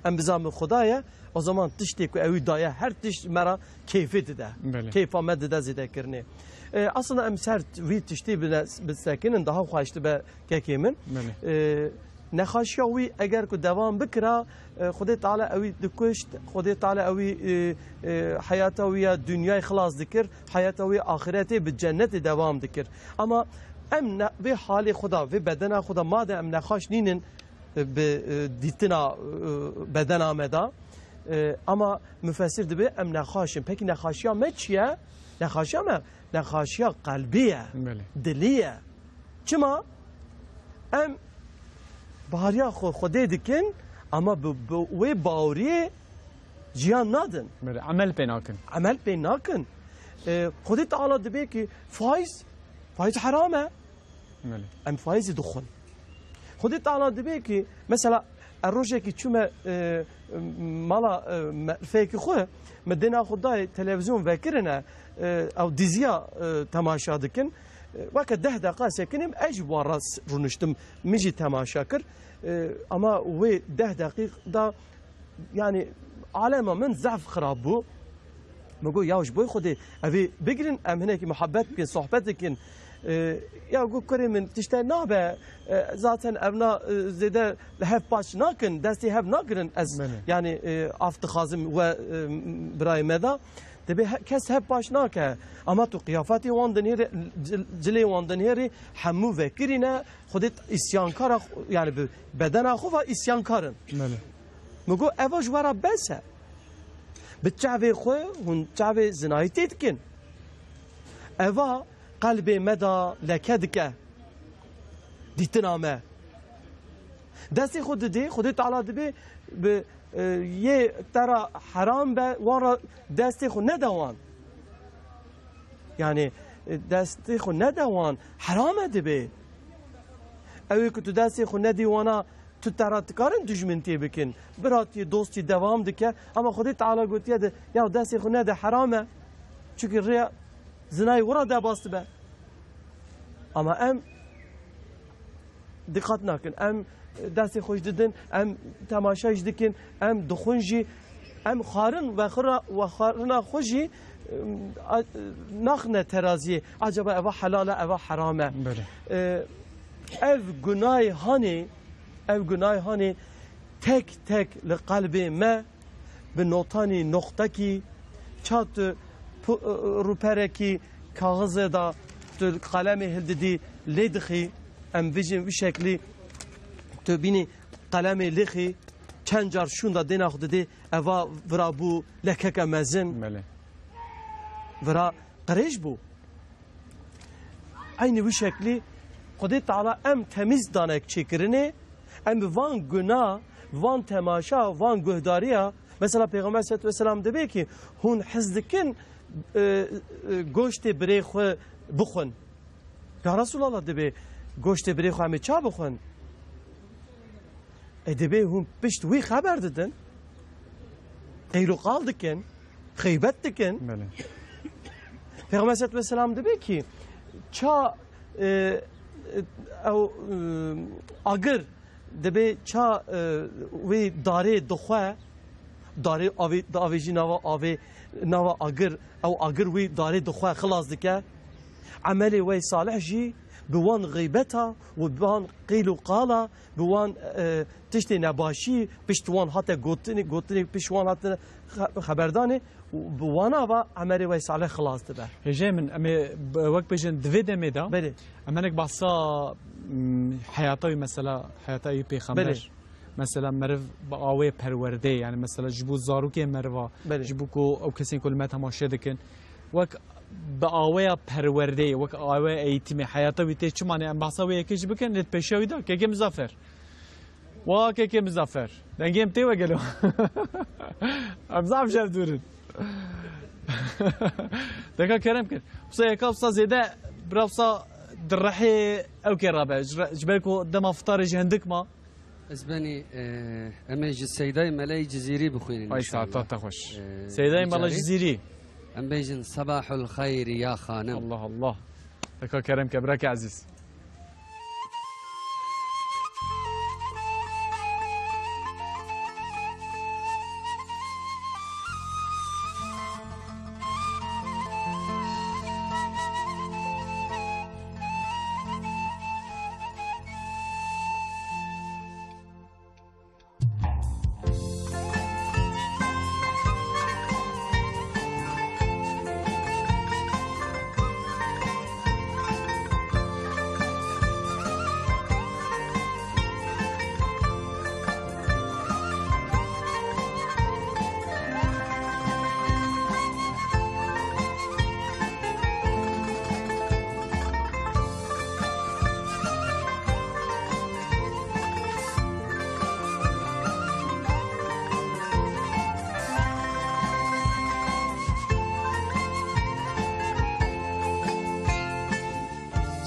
em bizanin Xuda ye, o zaman tiştê ku ewî daye, her tişt me re keyfê dide. Belê. Keyfa me dide zêdekirinê. E, aslında em ser t-, vî tiştî bine-, bisekinin, daha xweş dibe kekê min. Belê. E, nexaşiya wî eger ku devam bikira, e, Xwedê Teala ewî dikuşt, Xwedê Teala ewî, e, e, heyata wî ya dinyayê xilas dikir, heyata wî axiretê bi cennetê devam dikir. Ama em ne, vê halê xwe de, vê bedena xwe de, madem em nexaş nînin, e, bi, e, dîtina, e, bedena me de, e, ama mufessir dibê em nexaş in. Pekî nexaşiya me çi ye? Nexaşiya me, nexaşiya qelbê ye, Belê. Dilî ye. Çima? Em bariya xwe Xwedê dikin, ama bi, bi wê baweriyê jiyan nadin. Belê, emel pê nakin. Emel pê nakin. E, Xwedê Teala dibê ki faiz, faiz heram e. Belê. Em faizî dixwin. Xwedê Teala dibê ki, mesela, e, rojekî çûme, e, mala, e, me-, fêkî xwe, me dêna xwe dayê televîzyon vekirine, e, ew diziya, e, temaşa dikin. E, weke deh deqa sekinim, ez ji wan re s-, rûniştim, min jî temaşa kir. E, ama wê deh deqîq da, yanî, alema min zehf xirab bû. Min got, ya ji bo Xwedê, evî bigirin, em hinekî muhabbet bikin, sohbet dikin. E, ya got, kurê min, tişte nabe, e, zaten evna, e, zêde li hev paç nakin, destê hev nagirin. Ez, Belê. yanî, e, af dixwazim we, e, birayê me da. Dibê he-, kes hev paç nake. Ama tu qiyafetê wan dinêrî, cil-, cilê wan dinêrî, hemû vekirîne, Xwedê t-, îsyankara xwe, yanî bi bedena xwe ve îsyankar in. Belê. Min got, eva ji we re bes e. Bi çavê xwe hûn çavê zinayîtê dikin. Eva qelbê me de leke dike. Dîtina me. Destê xwe didê, Xwedê Teala dibê bi, e, yê te re heram be, wan re destê xwe nede wan. Yanî, e, destê xwe nede wan, heram e dibê. Ew ê ku tu destê xwe nedî wana, tu te re dikarin dijmintiyê bikin. Biratiyê, dostî dewam dike. Ama Xwedê Teala gotiye de, ya destê xwe nede, heram e. Çunkî rêya zinayê wira derbas dibe. Ama em diqat nakin. Em destê xwe jî didin, em temaşe jî dikin, em dixwin jî, em xwarin vexira-, vexwarina xwe jî, em, a-, naxine teraziyê. Acaba eva helal e, eva heram e? Belê. E, ev gunayê hanê, ev gunayê hanê tek tek li qelbê me bi notanî noqtekî, ça tu pu-, rûperekî kaxizê de tu qelemê hildidî lê dixî, em vijin vî şeklî tu bînî qelemê lêxî, çend car şûnda dêna xwe didê, eva vira bû lekeke mezin. Belê. Vira qirêj bû. Eynî wî şeklî Xwedê Teala em temîz danek çêkirinê, em bi van guna, van temaşa, van guhdariya, mesela Pêxember sallallahu aleyhi ve sellem dibê ki hûn hez dikin, e, e, goştê birê xwe bixwin. Ya Resulallah, dibê goştê birê xwe em ê ça bixwin? E, dibê hûn pişt wî xeber didin, qîl û qal dikin, xeybet dikin. Belê. Pêxember sallallahu aleyhi ve sellem dibê ki ça, e, e, ew, e, agir dibê ça, e, wî darê dixwe, darê avê, diavêjî nava avê, nava agir, ew agir wî darê dixwe, xilas dike. Emelê we salih jî bi wan xeybeta û bi wan qîl û qala, bi wan, e, tiştê nebaşî, pişt wan hate gotinê, gotinê pişt wan hatine xe-, xeberdanê, Û bi wana va emelê wê salih xilas dibe. Hêjayê min, em ê b-, wek bêjin di vê demê de Belê. em hinek behsa, mm, heyata wî, mesela heyata wî pêxember. Belê. Mesela meriv bi awê perwerdeyê, yani mesela ji bo zarokê meriva, Belê. ji bo ku ew kesên ku li me temaşe dikin, wek bi aweya perwerdeyê, wek aweya eğitimê, heyata wî tê çi mane, em behsa wê yekê jî bikin, lê di pêşiya wî de kekê Muzaffer. Wa kekê Muzaffer. Dengê em tê we gelo. Em zaf ji hev dûr in. Deka kerem kir. Wisa yeka wisa zêde bira wisa di rihê ew kê rabe. Ji re-, ji ber ku dema fitarê ji hindik ma. Ez benî, e, em ê ji Seydayê Meleyê Cizîrî bixwînin Ay inşallah. Saeta te xweş. E, Seydayê Mele carê Cizîrî. Em bêjin Sebahul Xeyrî ya xanim. Allah Allah. Deka kerem ke birake ezîz.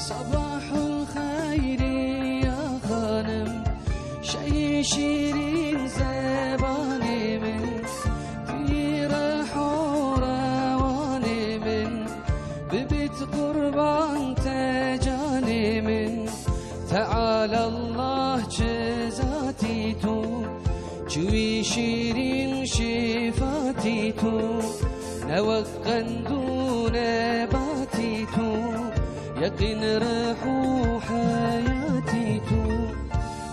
Sabahul xeyrî ya xanim, şeyê şîrîn zebanê min, tu yî rih û rewanê min, bibit qurban te canê min. Teala Allah çi zatî tu, çi wî şîrîn şifatî tu, ne wek qend û nebatî tu, yeqîn rih û heyatî tu,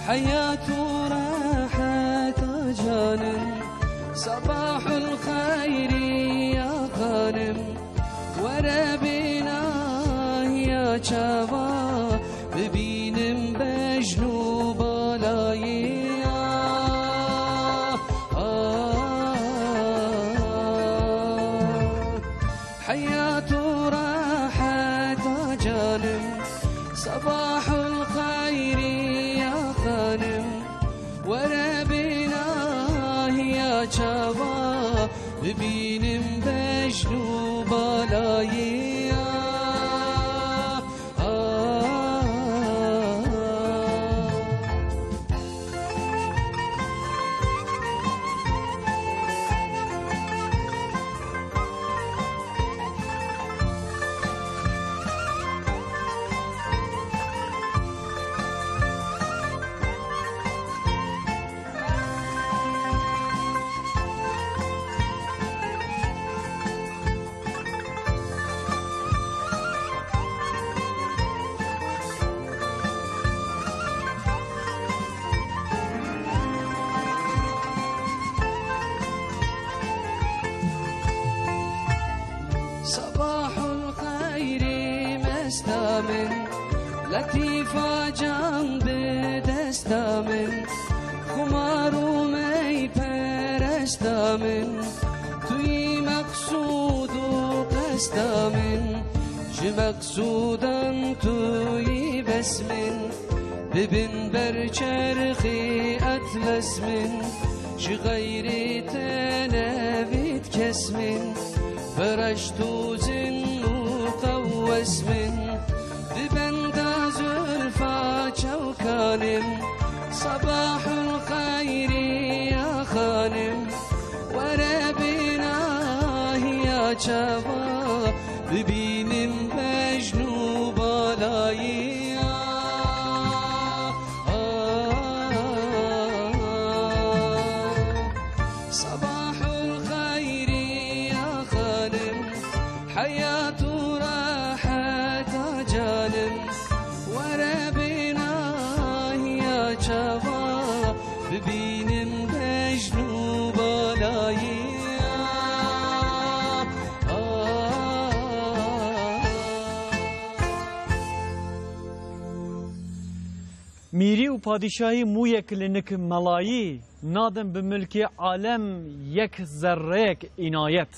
heyat û reheta canin, sabahul xeyrî ya xanim. Were bînahiya çava bibînim bejn û balayî. Ah, ah, ah. Heyat û reheta canim, sabahul xeyrî ya xanim. Were bînahiya çava bibînim bejn û balayî. Ah, ah, ah. Sabahul xeyrî mesta min, letîfa can bi desta min, xumar û mey peresta min, tu yî meqsûd û qesta min, ji meqsûdan tu yî bes min, bibin ber çerxî etles min, ji xeyrî te nevît kes min, bereşt û zin û qewes min, di benda zulfa çewkanim, sabahul xeyrî ya xanim, were bînahiya çava, bibînim bejn û balayî. Ah, ah, ah. Sabahul xeyrî ya xanim, heyat û reheta canim, were bînahiya çava, bibînim bejn û balayî. Mîrî û padîşahî mûyek li nik melayî, nadin bi milkê alem yek zerreyek înayet.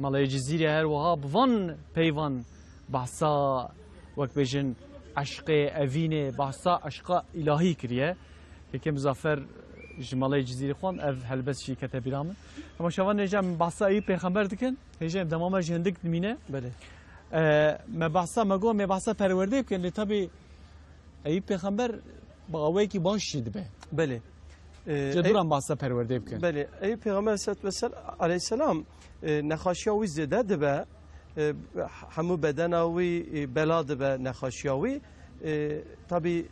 Melayê Cizîrê her wiha bi van peyvan behsa, wek bêjin, eşqê evînê, behsa eşqa îlahî kiriye. Kekê Muzaffer ji Melayê Cizîrê xwend, ev helbest jî kete bîra min. Hema şevan hêja em behsa Eyûb Pêxember dikin, hêja em dema me jî hindik dimîne. Belê. E, me behsa, me got, me behsa perwerdeyê bikin, lê tabî Eyûb Pêxember bi awayekî baş jî dibe. Belê. Ee, Ji Ey-, duran behsa perwerdeyê bikin. Belê. Eyûb Pêxember aleyhisselatu vesselam, aleyhisselam, e, nexaşiya wî zêde dibe. E, hemû bedena wî, e, bela dibe nexaşiya wî. E, tabî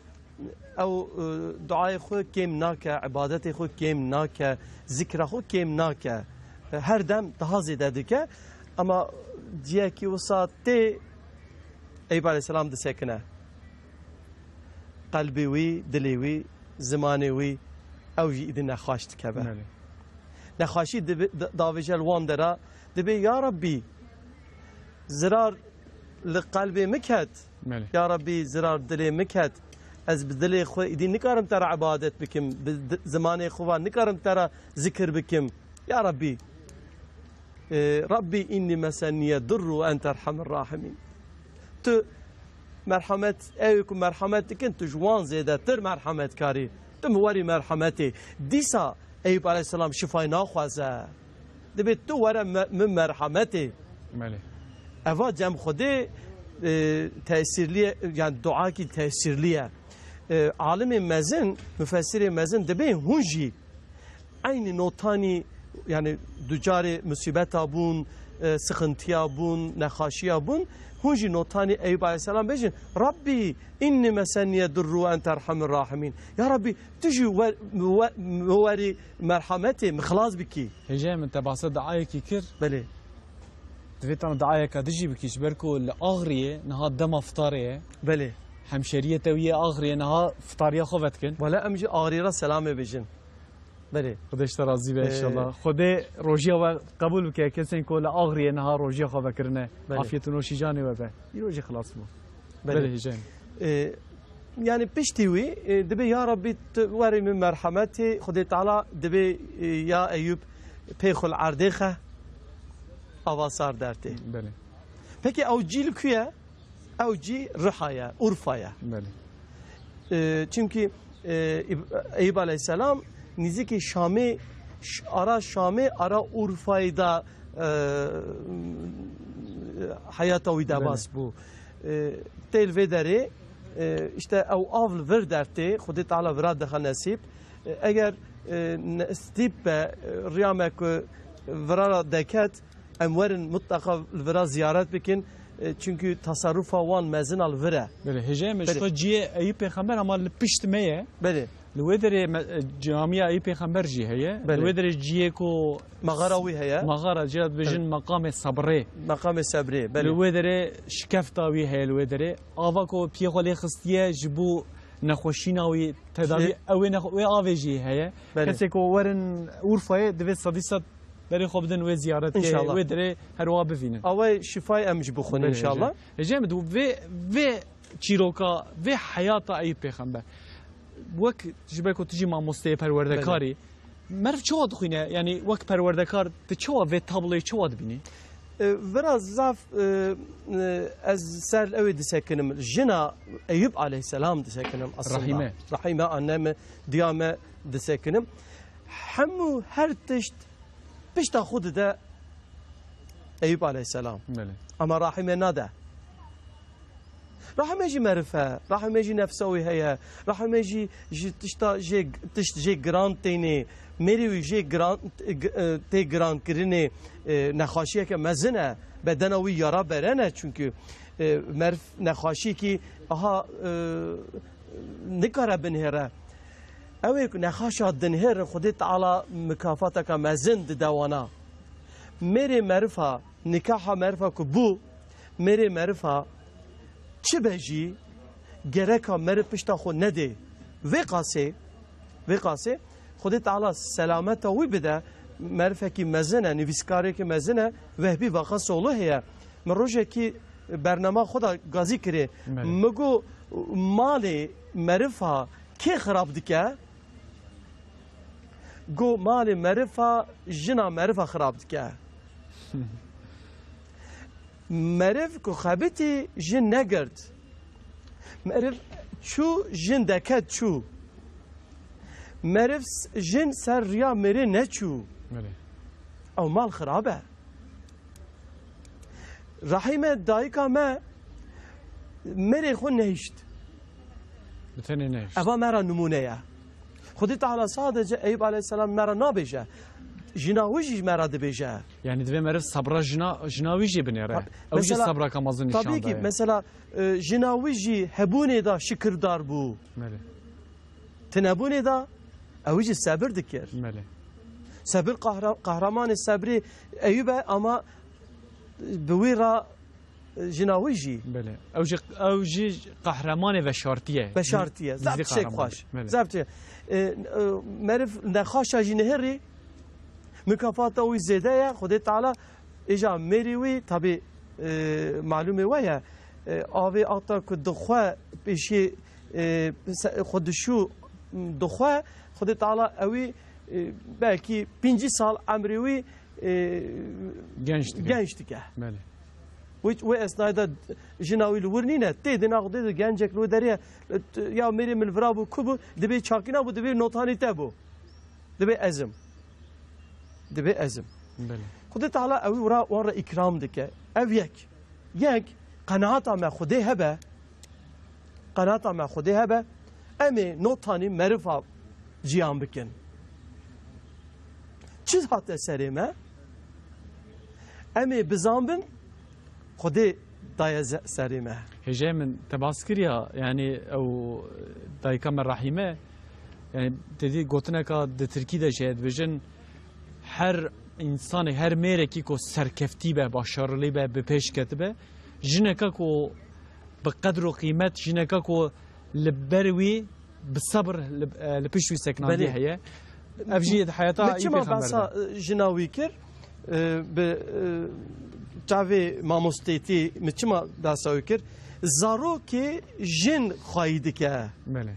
ew, e, duayê xwe kêm nake, ibadetê xwe kêm nake, zikra xwe kêm nake. E, her dem daha zêde dike. Ama ciyekî wisa tê Eyûb aleyhisselam disekine. Qelbê wî, dilê wî, zimanê wî, ew jî îdî nexweş dikeve. Belê. Nexweşî dibi-, di-, davêje li wan dera, dibê, ya Rabbî, zirar li qelbê min ket. Belê. Ya Rabbî, zirar dilê min ket. Ez bi dilê xwe îdî nikarim te re ibadet bikim, bi di-, zimanê xwe ve nikarim te re zikir bikim. Ya Rabbî, e, Rabbî, înnî mesenniye durru ente erhamir rahimîn. Tu merhamet, ew ku merhamet dikin, tu ji wan zêdetir merhametkarî. Tu mi werî merhametê. Dîsa Eyûb aleyhisselam şifayê naxwaze. Dibê tu were me-, min merhametê. Belê. Eva cem Xwedê, e, tesîrlî ye, yani duakî tesîrlî ye. E, alimê mezin, mufessirê mezin dibê hûn jî eynî notanî, yani ducarê musîbeta bûn, e, sıkıntıya bûn, nexaşiya bûn, hûn jî notanî Eyûb aleyhisselam bêjin, Rabbî, inni mesenniye durru ente erhamir rahimîn. Ya Rabbî, tu jî wer-, we-, mi werî merhametê, mi xilas bikî. Hêjayê min te behsa duayekî kir. Belê. Divê tana duayeka dijî bikî, ji ber ku li Axriyê niha dema fitarê ye. Belê. Hemşeriyê te wî yê Axriyê niha fitariya xwe vedikin. Wele em ji Axriyê re selamê bêjin. Belê. Xwedê ji te razî be, ee, înşallah. Xwedê rojiya we qebûl bike. Kesên ku li Axriyê niha rojiya xwe vekirine. Belê. Afiyet û noşî canê we be. Îro jî xilas bû. Belê. Belê, hêjayê min. Ee, yani piştî wî, e, dibê ya Rabbî tu werî min merhemetê, Xwedê Teala dibê, e, ya Eyûb pê xwe li erdê xe, ava sar dertê. Belê. Peki ew cî li ku ye? Ew cî Riha ye, Urfa ye. Belê. E, çimkî, e, Îb-, Eyûb aleyhisselam nîzikî Şamê, ş-, ara Şamê, ara Urfayê de, e, heyata wî derbas bû. E, tê li vê derê, e, işte ew av li vir dertê, Xwedê Teala vira dixe nesîb. E, eger, e, nesîb be, e, riya me ku vira ra deket, em werin mutlaka li vira ziyaret bikin, e, çünkü tasarrufa wan mezin a li vir e. Belê, hêjayê me, belê, ji xwe cihê Eyûb Pêxember ama li pişt me ye. Belê. Li wê derê me, e, camiya Eyûb Pêxember jî heye. Belê. Li wê derê cihê ku maxara wî heye. Maxara, cihê dibêjin, evet, meqamê sebrê. Meqamê sebrê, belê. Li wê derê şikefta wî heye li wê derê. Ava ku piyê xwe lê xistiye ji bo nexweşîna wî, tedavî, şey, ew ê nexwe-, wê avê jî heye. Belê. Kesê ku werin Urfayê divê sedî sed berê xwe bidin wê ziyaretê, înşallah, wê derê her wiha bivînin. Awayê şifayê em ji bo xwin, belê, înşallah. Hêjayê min, vê, vê çîroka, vê heyata Eyûb Pêxember. Wek ji ber ku tu jî mamosteyê perwerdekarî, belê, meriv çawa dixwîne? Yanî wek perwerdekar tu çawa vê tabloyê çawa dibînî? E, vira zaf, e, e, ez ser ew ê disekinim. Jina Eyûb aleyhisselam disekinim aslında. Rahîme. Rahîme, anne me, diya me disekinim. Hemû her tişt pişta xwe dide Eyûb aleyhisselam. Belê. Ama Rahîme nade. Rahîme jî meriv e, Rahîme jî nefsa wî heye, Rahîme jî ji tişta jê, tişt jê giran tênê, mêrê wî jê giran, g-, e, tê girankirinê, e, nexaşiyeke mezin e, bedena wî yara berene, çünkü, e, meriv nexaşiyekî aha, e, nikare binihêre. Ew ê ku nexaşa dinihêrin, Xwedê Teala mikafateke mezin dide wana. Mêrê merifa, nikaha merifa ku bû, mêrê merifa çi be jî, gereka meriv pişta xwe nedê. Vê qasê, vê qasê, Xwedê Teala selameta wî bide, merifekî mezin e, nivîskarekî mezin e, Vehbî Vakasoglu heye. Min rojekî bernama xwe da gazî kirê. Belê. Min got, malê merifa kê xirab dike? Go malê merifa, jina merifa xirab dike. Meriv ku xebitî, jin negirt. Meriv çû, jin deket çû. Meriv s-, jin ser riya mêrê neçû. Belê. Ew mal xirab e. Rehîme dayika me mêrê xwe nehişt. Bi tenê nehişt. Eva me ra nimûne ye. Xwedê Teala sadece Eyûb aleyhisselam me ra nabêje. Jina wî jî me ra dibêje. Yani divê meriv sabra jina, jina wî jî binêre. Ha, ew jî mesela, sabraka mezin nîşan daye. Tabii ki, mesela, e, jina wî jî hebûnê de şikirdar bû. Belê. Tinebûnê de ew jî sebir dikir. Belê. Sebir qahra-, qahramanê sebrê Eyûb e, ama bi wî re jina wî jî. Belê. Ew jî, ew jî qehremanê veşartî ye. Veşartî ye. Gizlî zaf tişek qehreman. Xweş. Belê. Zaf tişek. E, e, meriv nexaşa jî nihêrî, mukafata wî zêde ye. Xwedê Teala îja mêrî wî, tabî, e, malûmê we ye. E, avê ata ku dixwe pêşî, e, se-, xwe dişû dixwe, Xwedê Teala ewî, e, belkî pêncî sal emrê wî, e, genç dike. Genç dike. Belê. Wê, wê esnayê de jina wî li wir nîne. Tê dina Xwedê de gencek li wir derê ye. Ya mêrê min li vira bû, ku bû? Dibê çakîna bû, dibê notanî te bû. Dibê ez im. Dibê ez im. Belê. Xwedê Teala ew wira wan re îkram dike. Ev yek. Yek, qenaata me Xwedê hebe. Qenaata me Xwedê hebe. Em ê notanî merifa ciyan bikin. Çi hate serê me? Em ê bizanbin, Xwedê daye ze-, serê me. Hêjayê min te bas kiriya, yani ew dayika me Rehîme, yani te dî gotineka di tirkî de jî heye, dibêjin, her însanê, her mêrekî ku serkeftî be, başarılî be, bi pêş ketibe, jineka ku bi qedr û qîmet, jineka ku li ber wî bi sebir li, e, li pişt wî seknandî Belê. Heye. Ev jî di heyata Me wî çima pêxember behsa, de. E, jina wî kir? E, bi, e, çavê mamostêtî min çima behsa wî kir? Zarokê jin xwayî dike. Belê.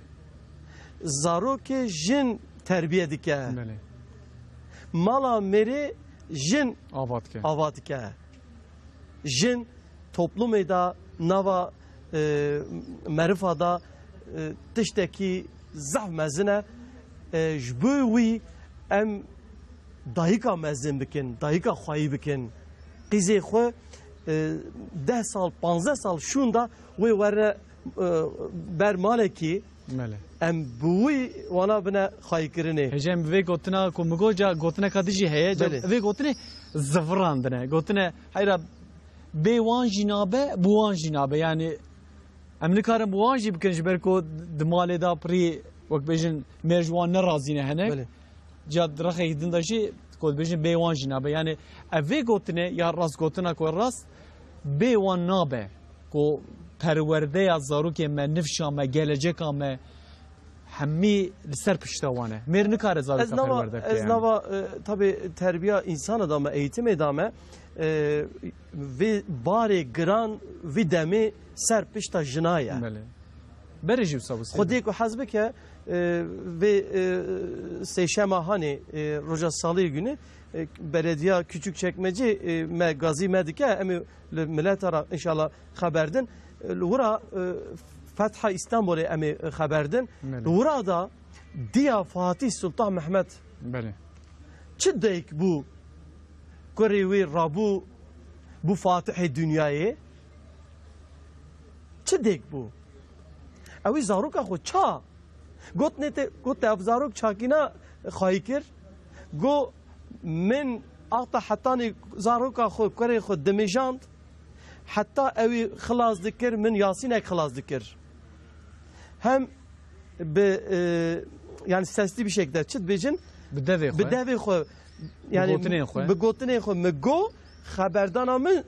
Zarokê jin terbiye dike. Belê. Mala mêrê jin Ava dike. Ava dike. Jin toplumê de, nava, e, merifa de, e, tiştekî zehf mezin e. E, ji bo wî em dayika mezin bikin, dayika xwayî bikin. Qîzê xwe, e, deh sal, panzdeh sal şûnda wê were, e, ber malekî. Belê. Em bi wî wana bine xwayîkirinê. Hêjayê min vê gotina ku min got, ca gotineka dijî heye, ca Belê. Vê gotinê zivirandine. Gotine, heyra bê wan jî nabe, bi wan jî nabe. Yani em nikarin bi wan jî bikin, ji ber ku di malê de pirî, wek bêjin, mêr ji wan nerazî ne hinek. Belê. Ca di rexekî din de jî, ku dibêjin bê wan jî nabe. Yani ev vê gotinê ya rast gotina ku rast bê wan nabe. Ku perwerdeya zarokê me, nifşa me, geleceka me, hemî li ser pişta wan e. Mêr nikare zarokê perwerde bike. Ez nava, e, tabi terbiya însana da me, eğitimê da me, e, vê barê giran vî demê ser pişta jina ye. Belê. Berê jî wisa bû. Xwedê ku hez bike, e, vê, e, sêşema hanê, e, roja salê günü, e, belediya Küçükçekmece, e, me gazî me dike, em ê li mileta re înşallah xeber din. E, li wira, e, Fetha Îstanbulê em ê xeber din. Belê. Li wira da diya Fatih Sultan Mehmet Belê. Çi dayik bû, kurê wî rabû, bû fatihê dinyayê? Çi dêk bû? Ew ê zaroka xwe ça? Gotine te, got te ev zarok çakîna xwayî kir. Got, min axta hetanî zaroka xwe, kurê xwe dimijand. Heta ew ê xilas dikir, min Yasînek xilas dikir. Hem bi, e, yani sesli bir şekilde çi dibêjin? Bi devê xwe. Bi devê xwe. Bi Yani gotinên xwe. Bi gotinên xwe. Mi go, xeberdana min, e,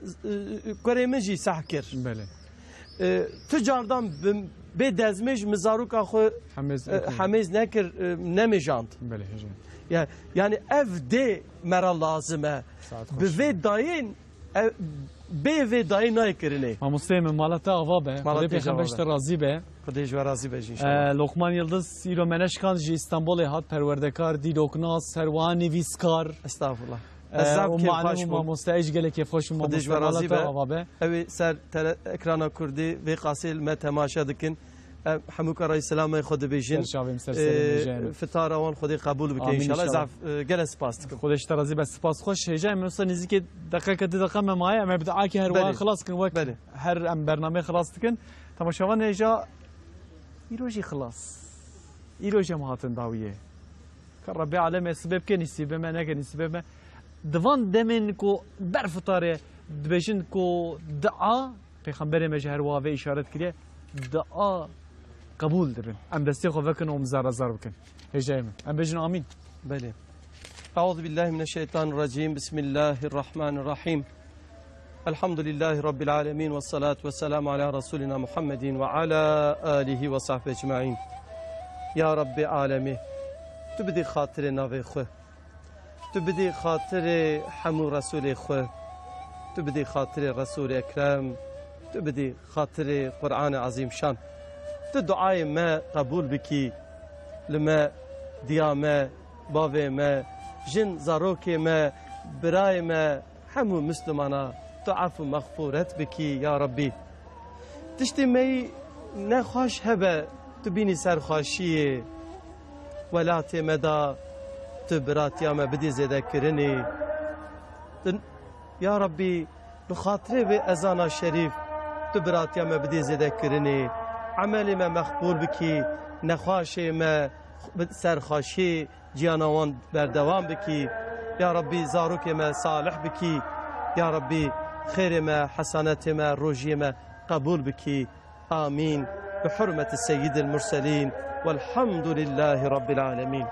kurê min jî seh kir. Belê. E, tu cardan bi, bê dezmêj mi zaroka xwe, Hemêz e, nekir. Hemêz nekir, e, nemêjand. Belê, hêjin. Ya-, yani ev dê me ra lazim e. Saet Bi xweş. Vê dayên, e, bê vê dayê nayê kirinê. Mamosteyê min, mala te ava be. Mala Xwedê te pêxember ava ji te be. Razî be. Xwedê ji we razî be jî inşallah. E, Lokman Yildiz, îro me neşkand, ji Îstanbulê hat, perwerdekar, dîroknas, her wiha nivîskar. Estağfurullah. E, Ez zaf û kêfxweş bûm. Mamoste, ez jî gelek kêfxweş bûm. Xwedê ji we razî be. Ew ê ser tele-, ekrana Kurdî vê qasê li me temaşe dikin. Em hemû karayî selamê xwe dibêjin. Ser çavê min, ser serê min, Ee, hêjayê min. Fitara wan Xwedê qebûl bike. Amîn inşallah. Zaf, e, gelek spas dikim. Xwedê ji te razî be, spas xweş. Hêjayê min, wisa nêzîkê deqeke, du deqe me maye, em ê bi duakê her wiha xilas dikin. Belê. Wek her em bernameyê xilas dikin. Temaşevan hêja, îro jî xilas. Îro jî em hatin dawiyê. Ka Rebbê alemê sibê bike, nîsîbê me, neke nîsîbê me. Di van demên ku ber fitarê dibêjin ku dua, Pêxemberê me jî her wiha vê îşaret kiriye, dua qebûl dibin. Em destê xwe vekin û em zar zar bikin. Hêjayê min. Em bêjin amîn. Belê. Euzu billahi mineşşeytanirracim. Bismillahirrahmanirrahim. Elhamdülillahi Rabbil alemin ve salatu ve selamu ala Resulina Muhammedin ve ala alihi ve sahbihi ecmaîn. Ya Rabbê alemê, tu bidî xatirê navê xwe. Tu bidî xatirê hemû Resûlê xwe. Tu bidî xatirê Resûlê Ekrem. Tu bidî xatirê Qur'anê Ezîmşan. Tu duayê me qebûl bikî. Li me, diya me, bavê me, jin, zarokê me, birayê me, hemû Mislimana tu ef û mexfûret bikî, ya Rabbî. Tiştê me yî nexweş hebe, tu bînî ser xweşiyê. Welatê me da tu biratiya me bidî zêdekirinê. Tu, ya Rabbî, bi xatirê vê ezana şerîf tu biratiya me bidî zêdekirinê. Emelê me mexbûl bikî, nexweşê me bi ser xweşiyê ciyana wan berdewam bikî. Ya Rabbî, zarokê me salih bikî. Ya Rabbî, xêrê me, hesanetê me, rojiyê me qebûl bikî. Amîn. Bi hurmeti Seyyidil Murselîn. Velhamdülillâhi Rabbil âlemîn.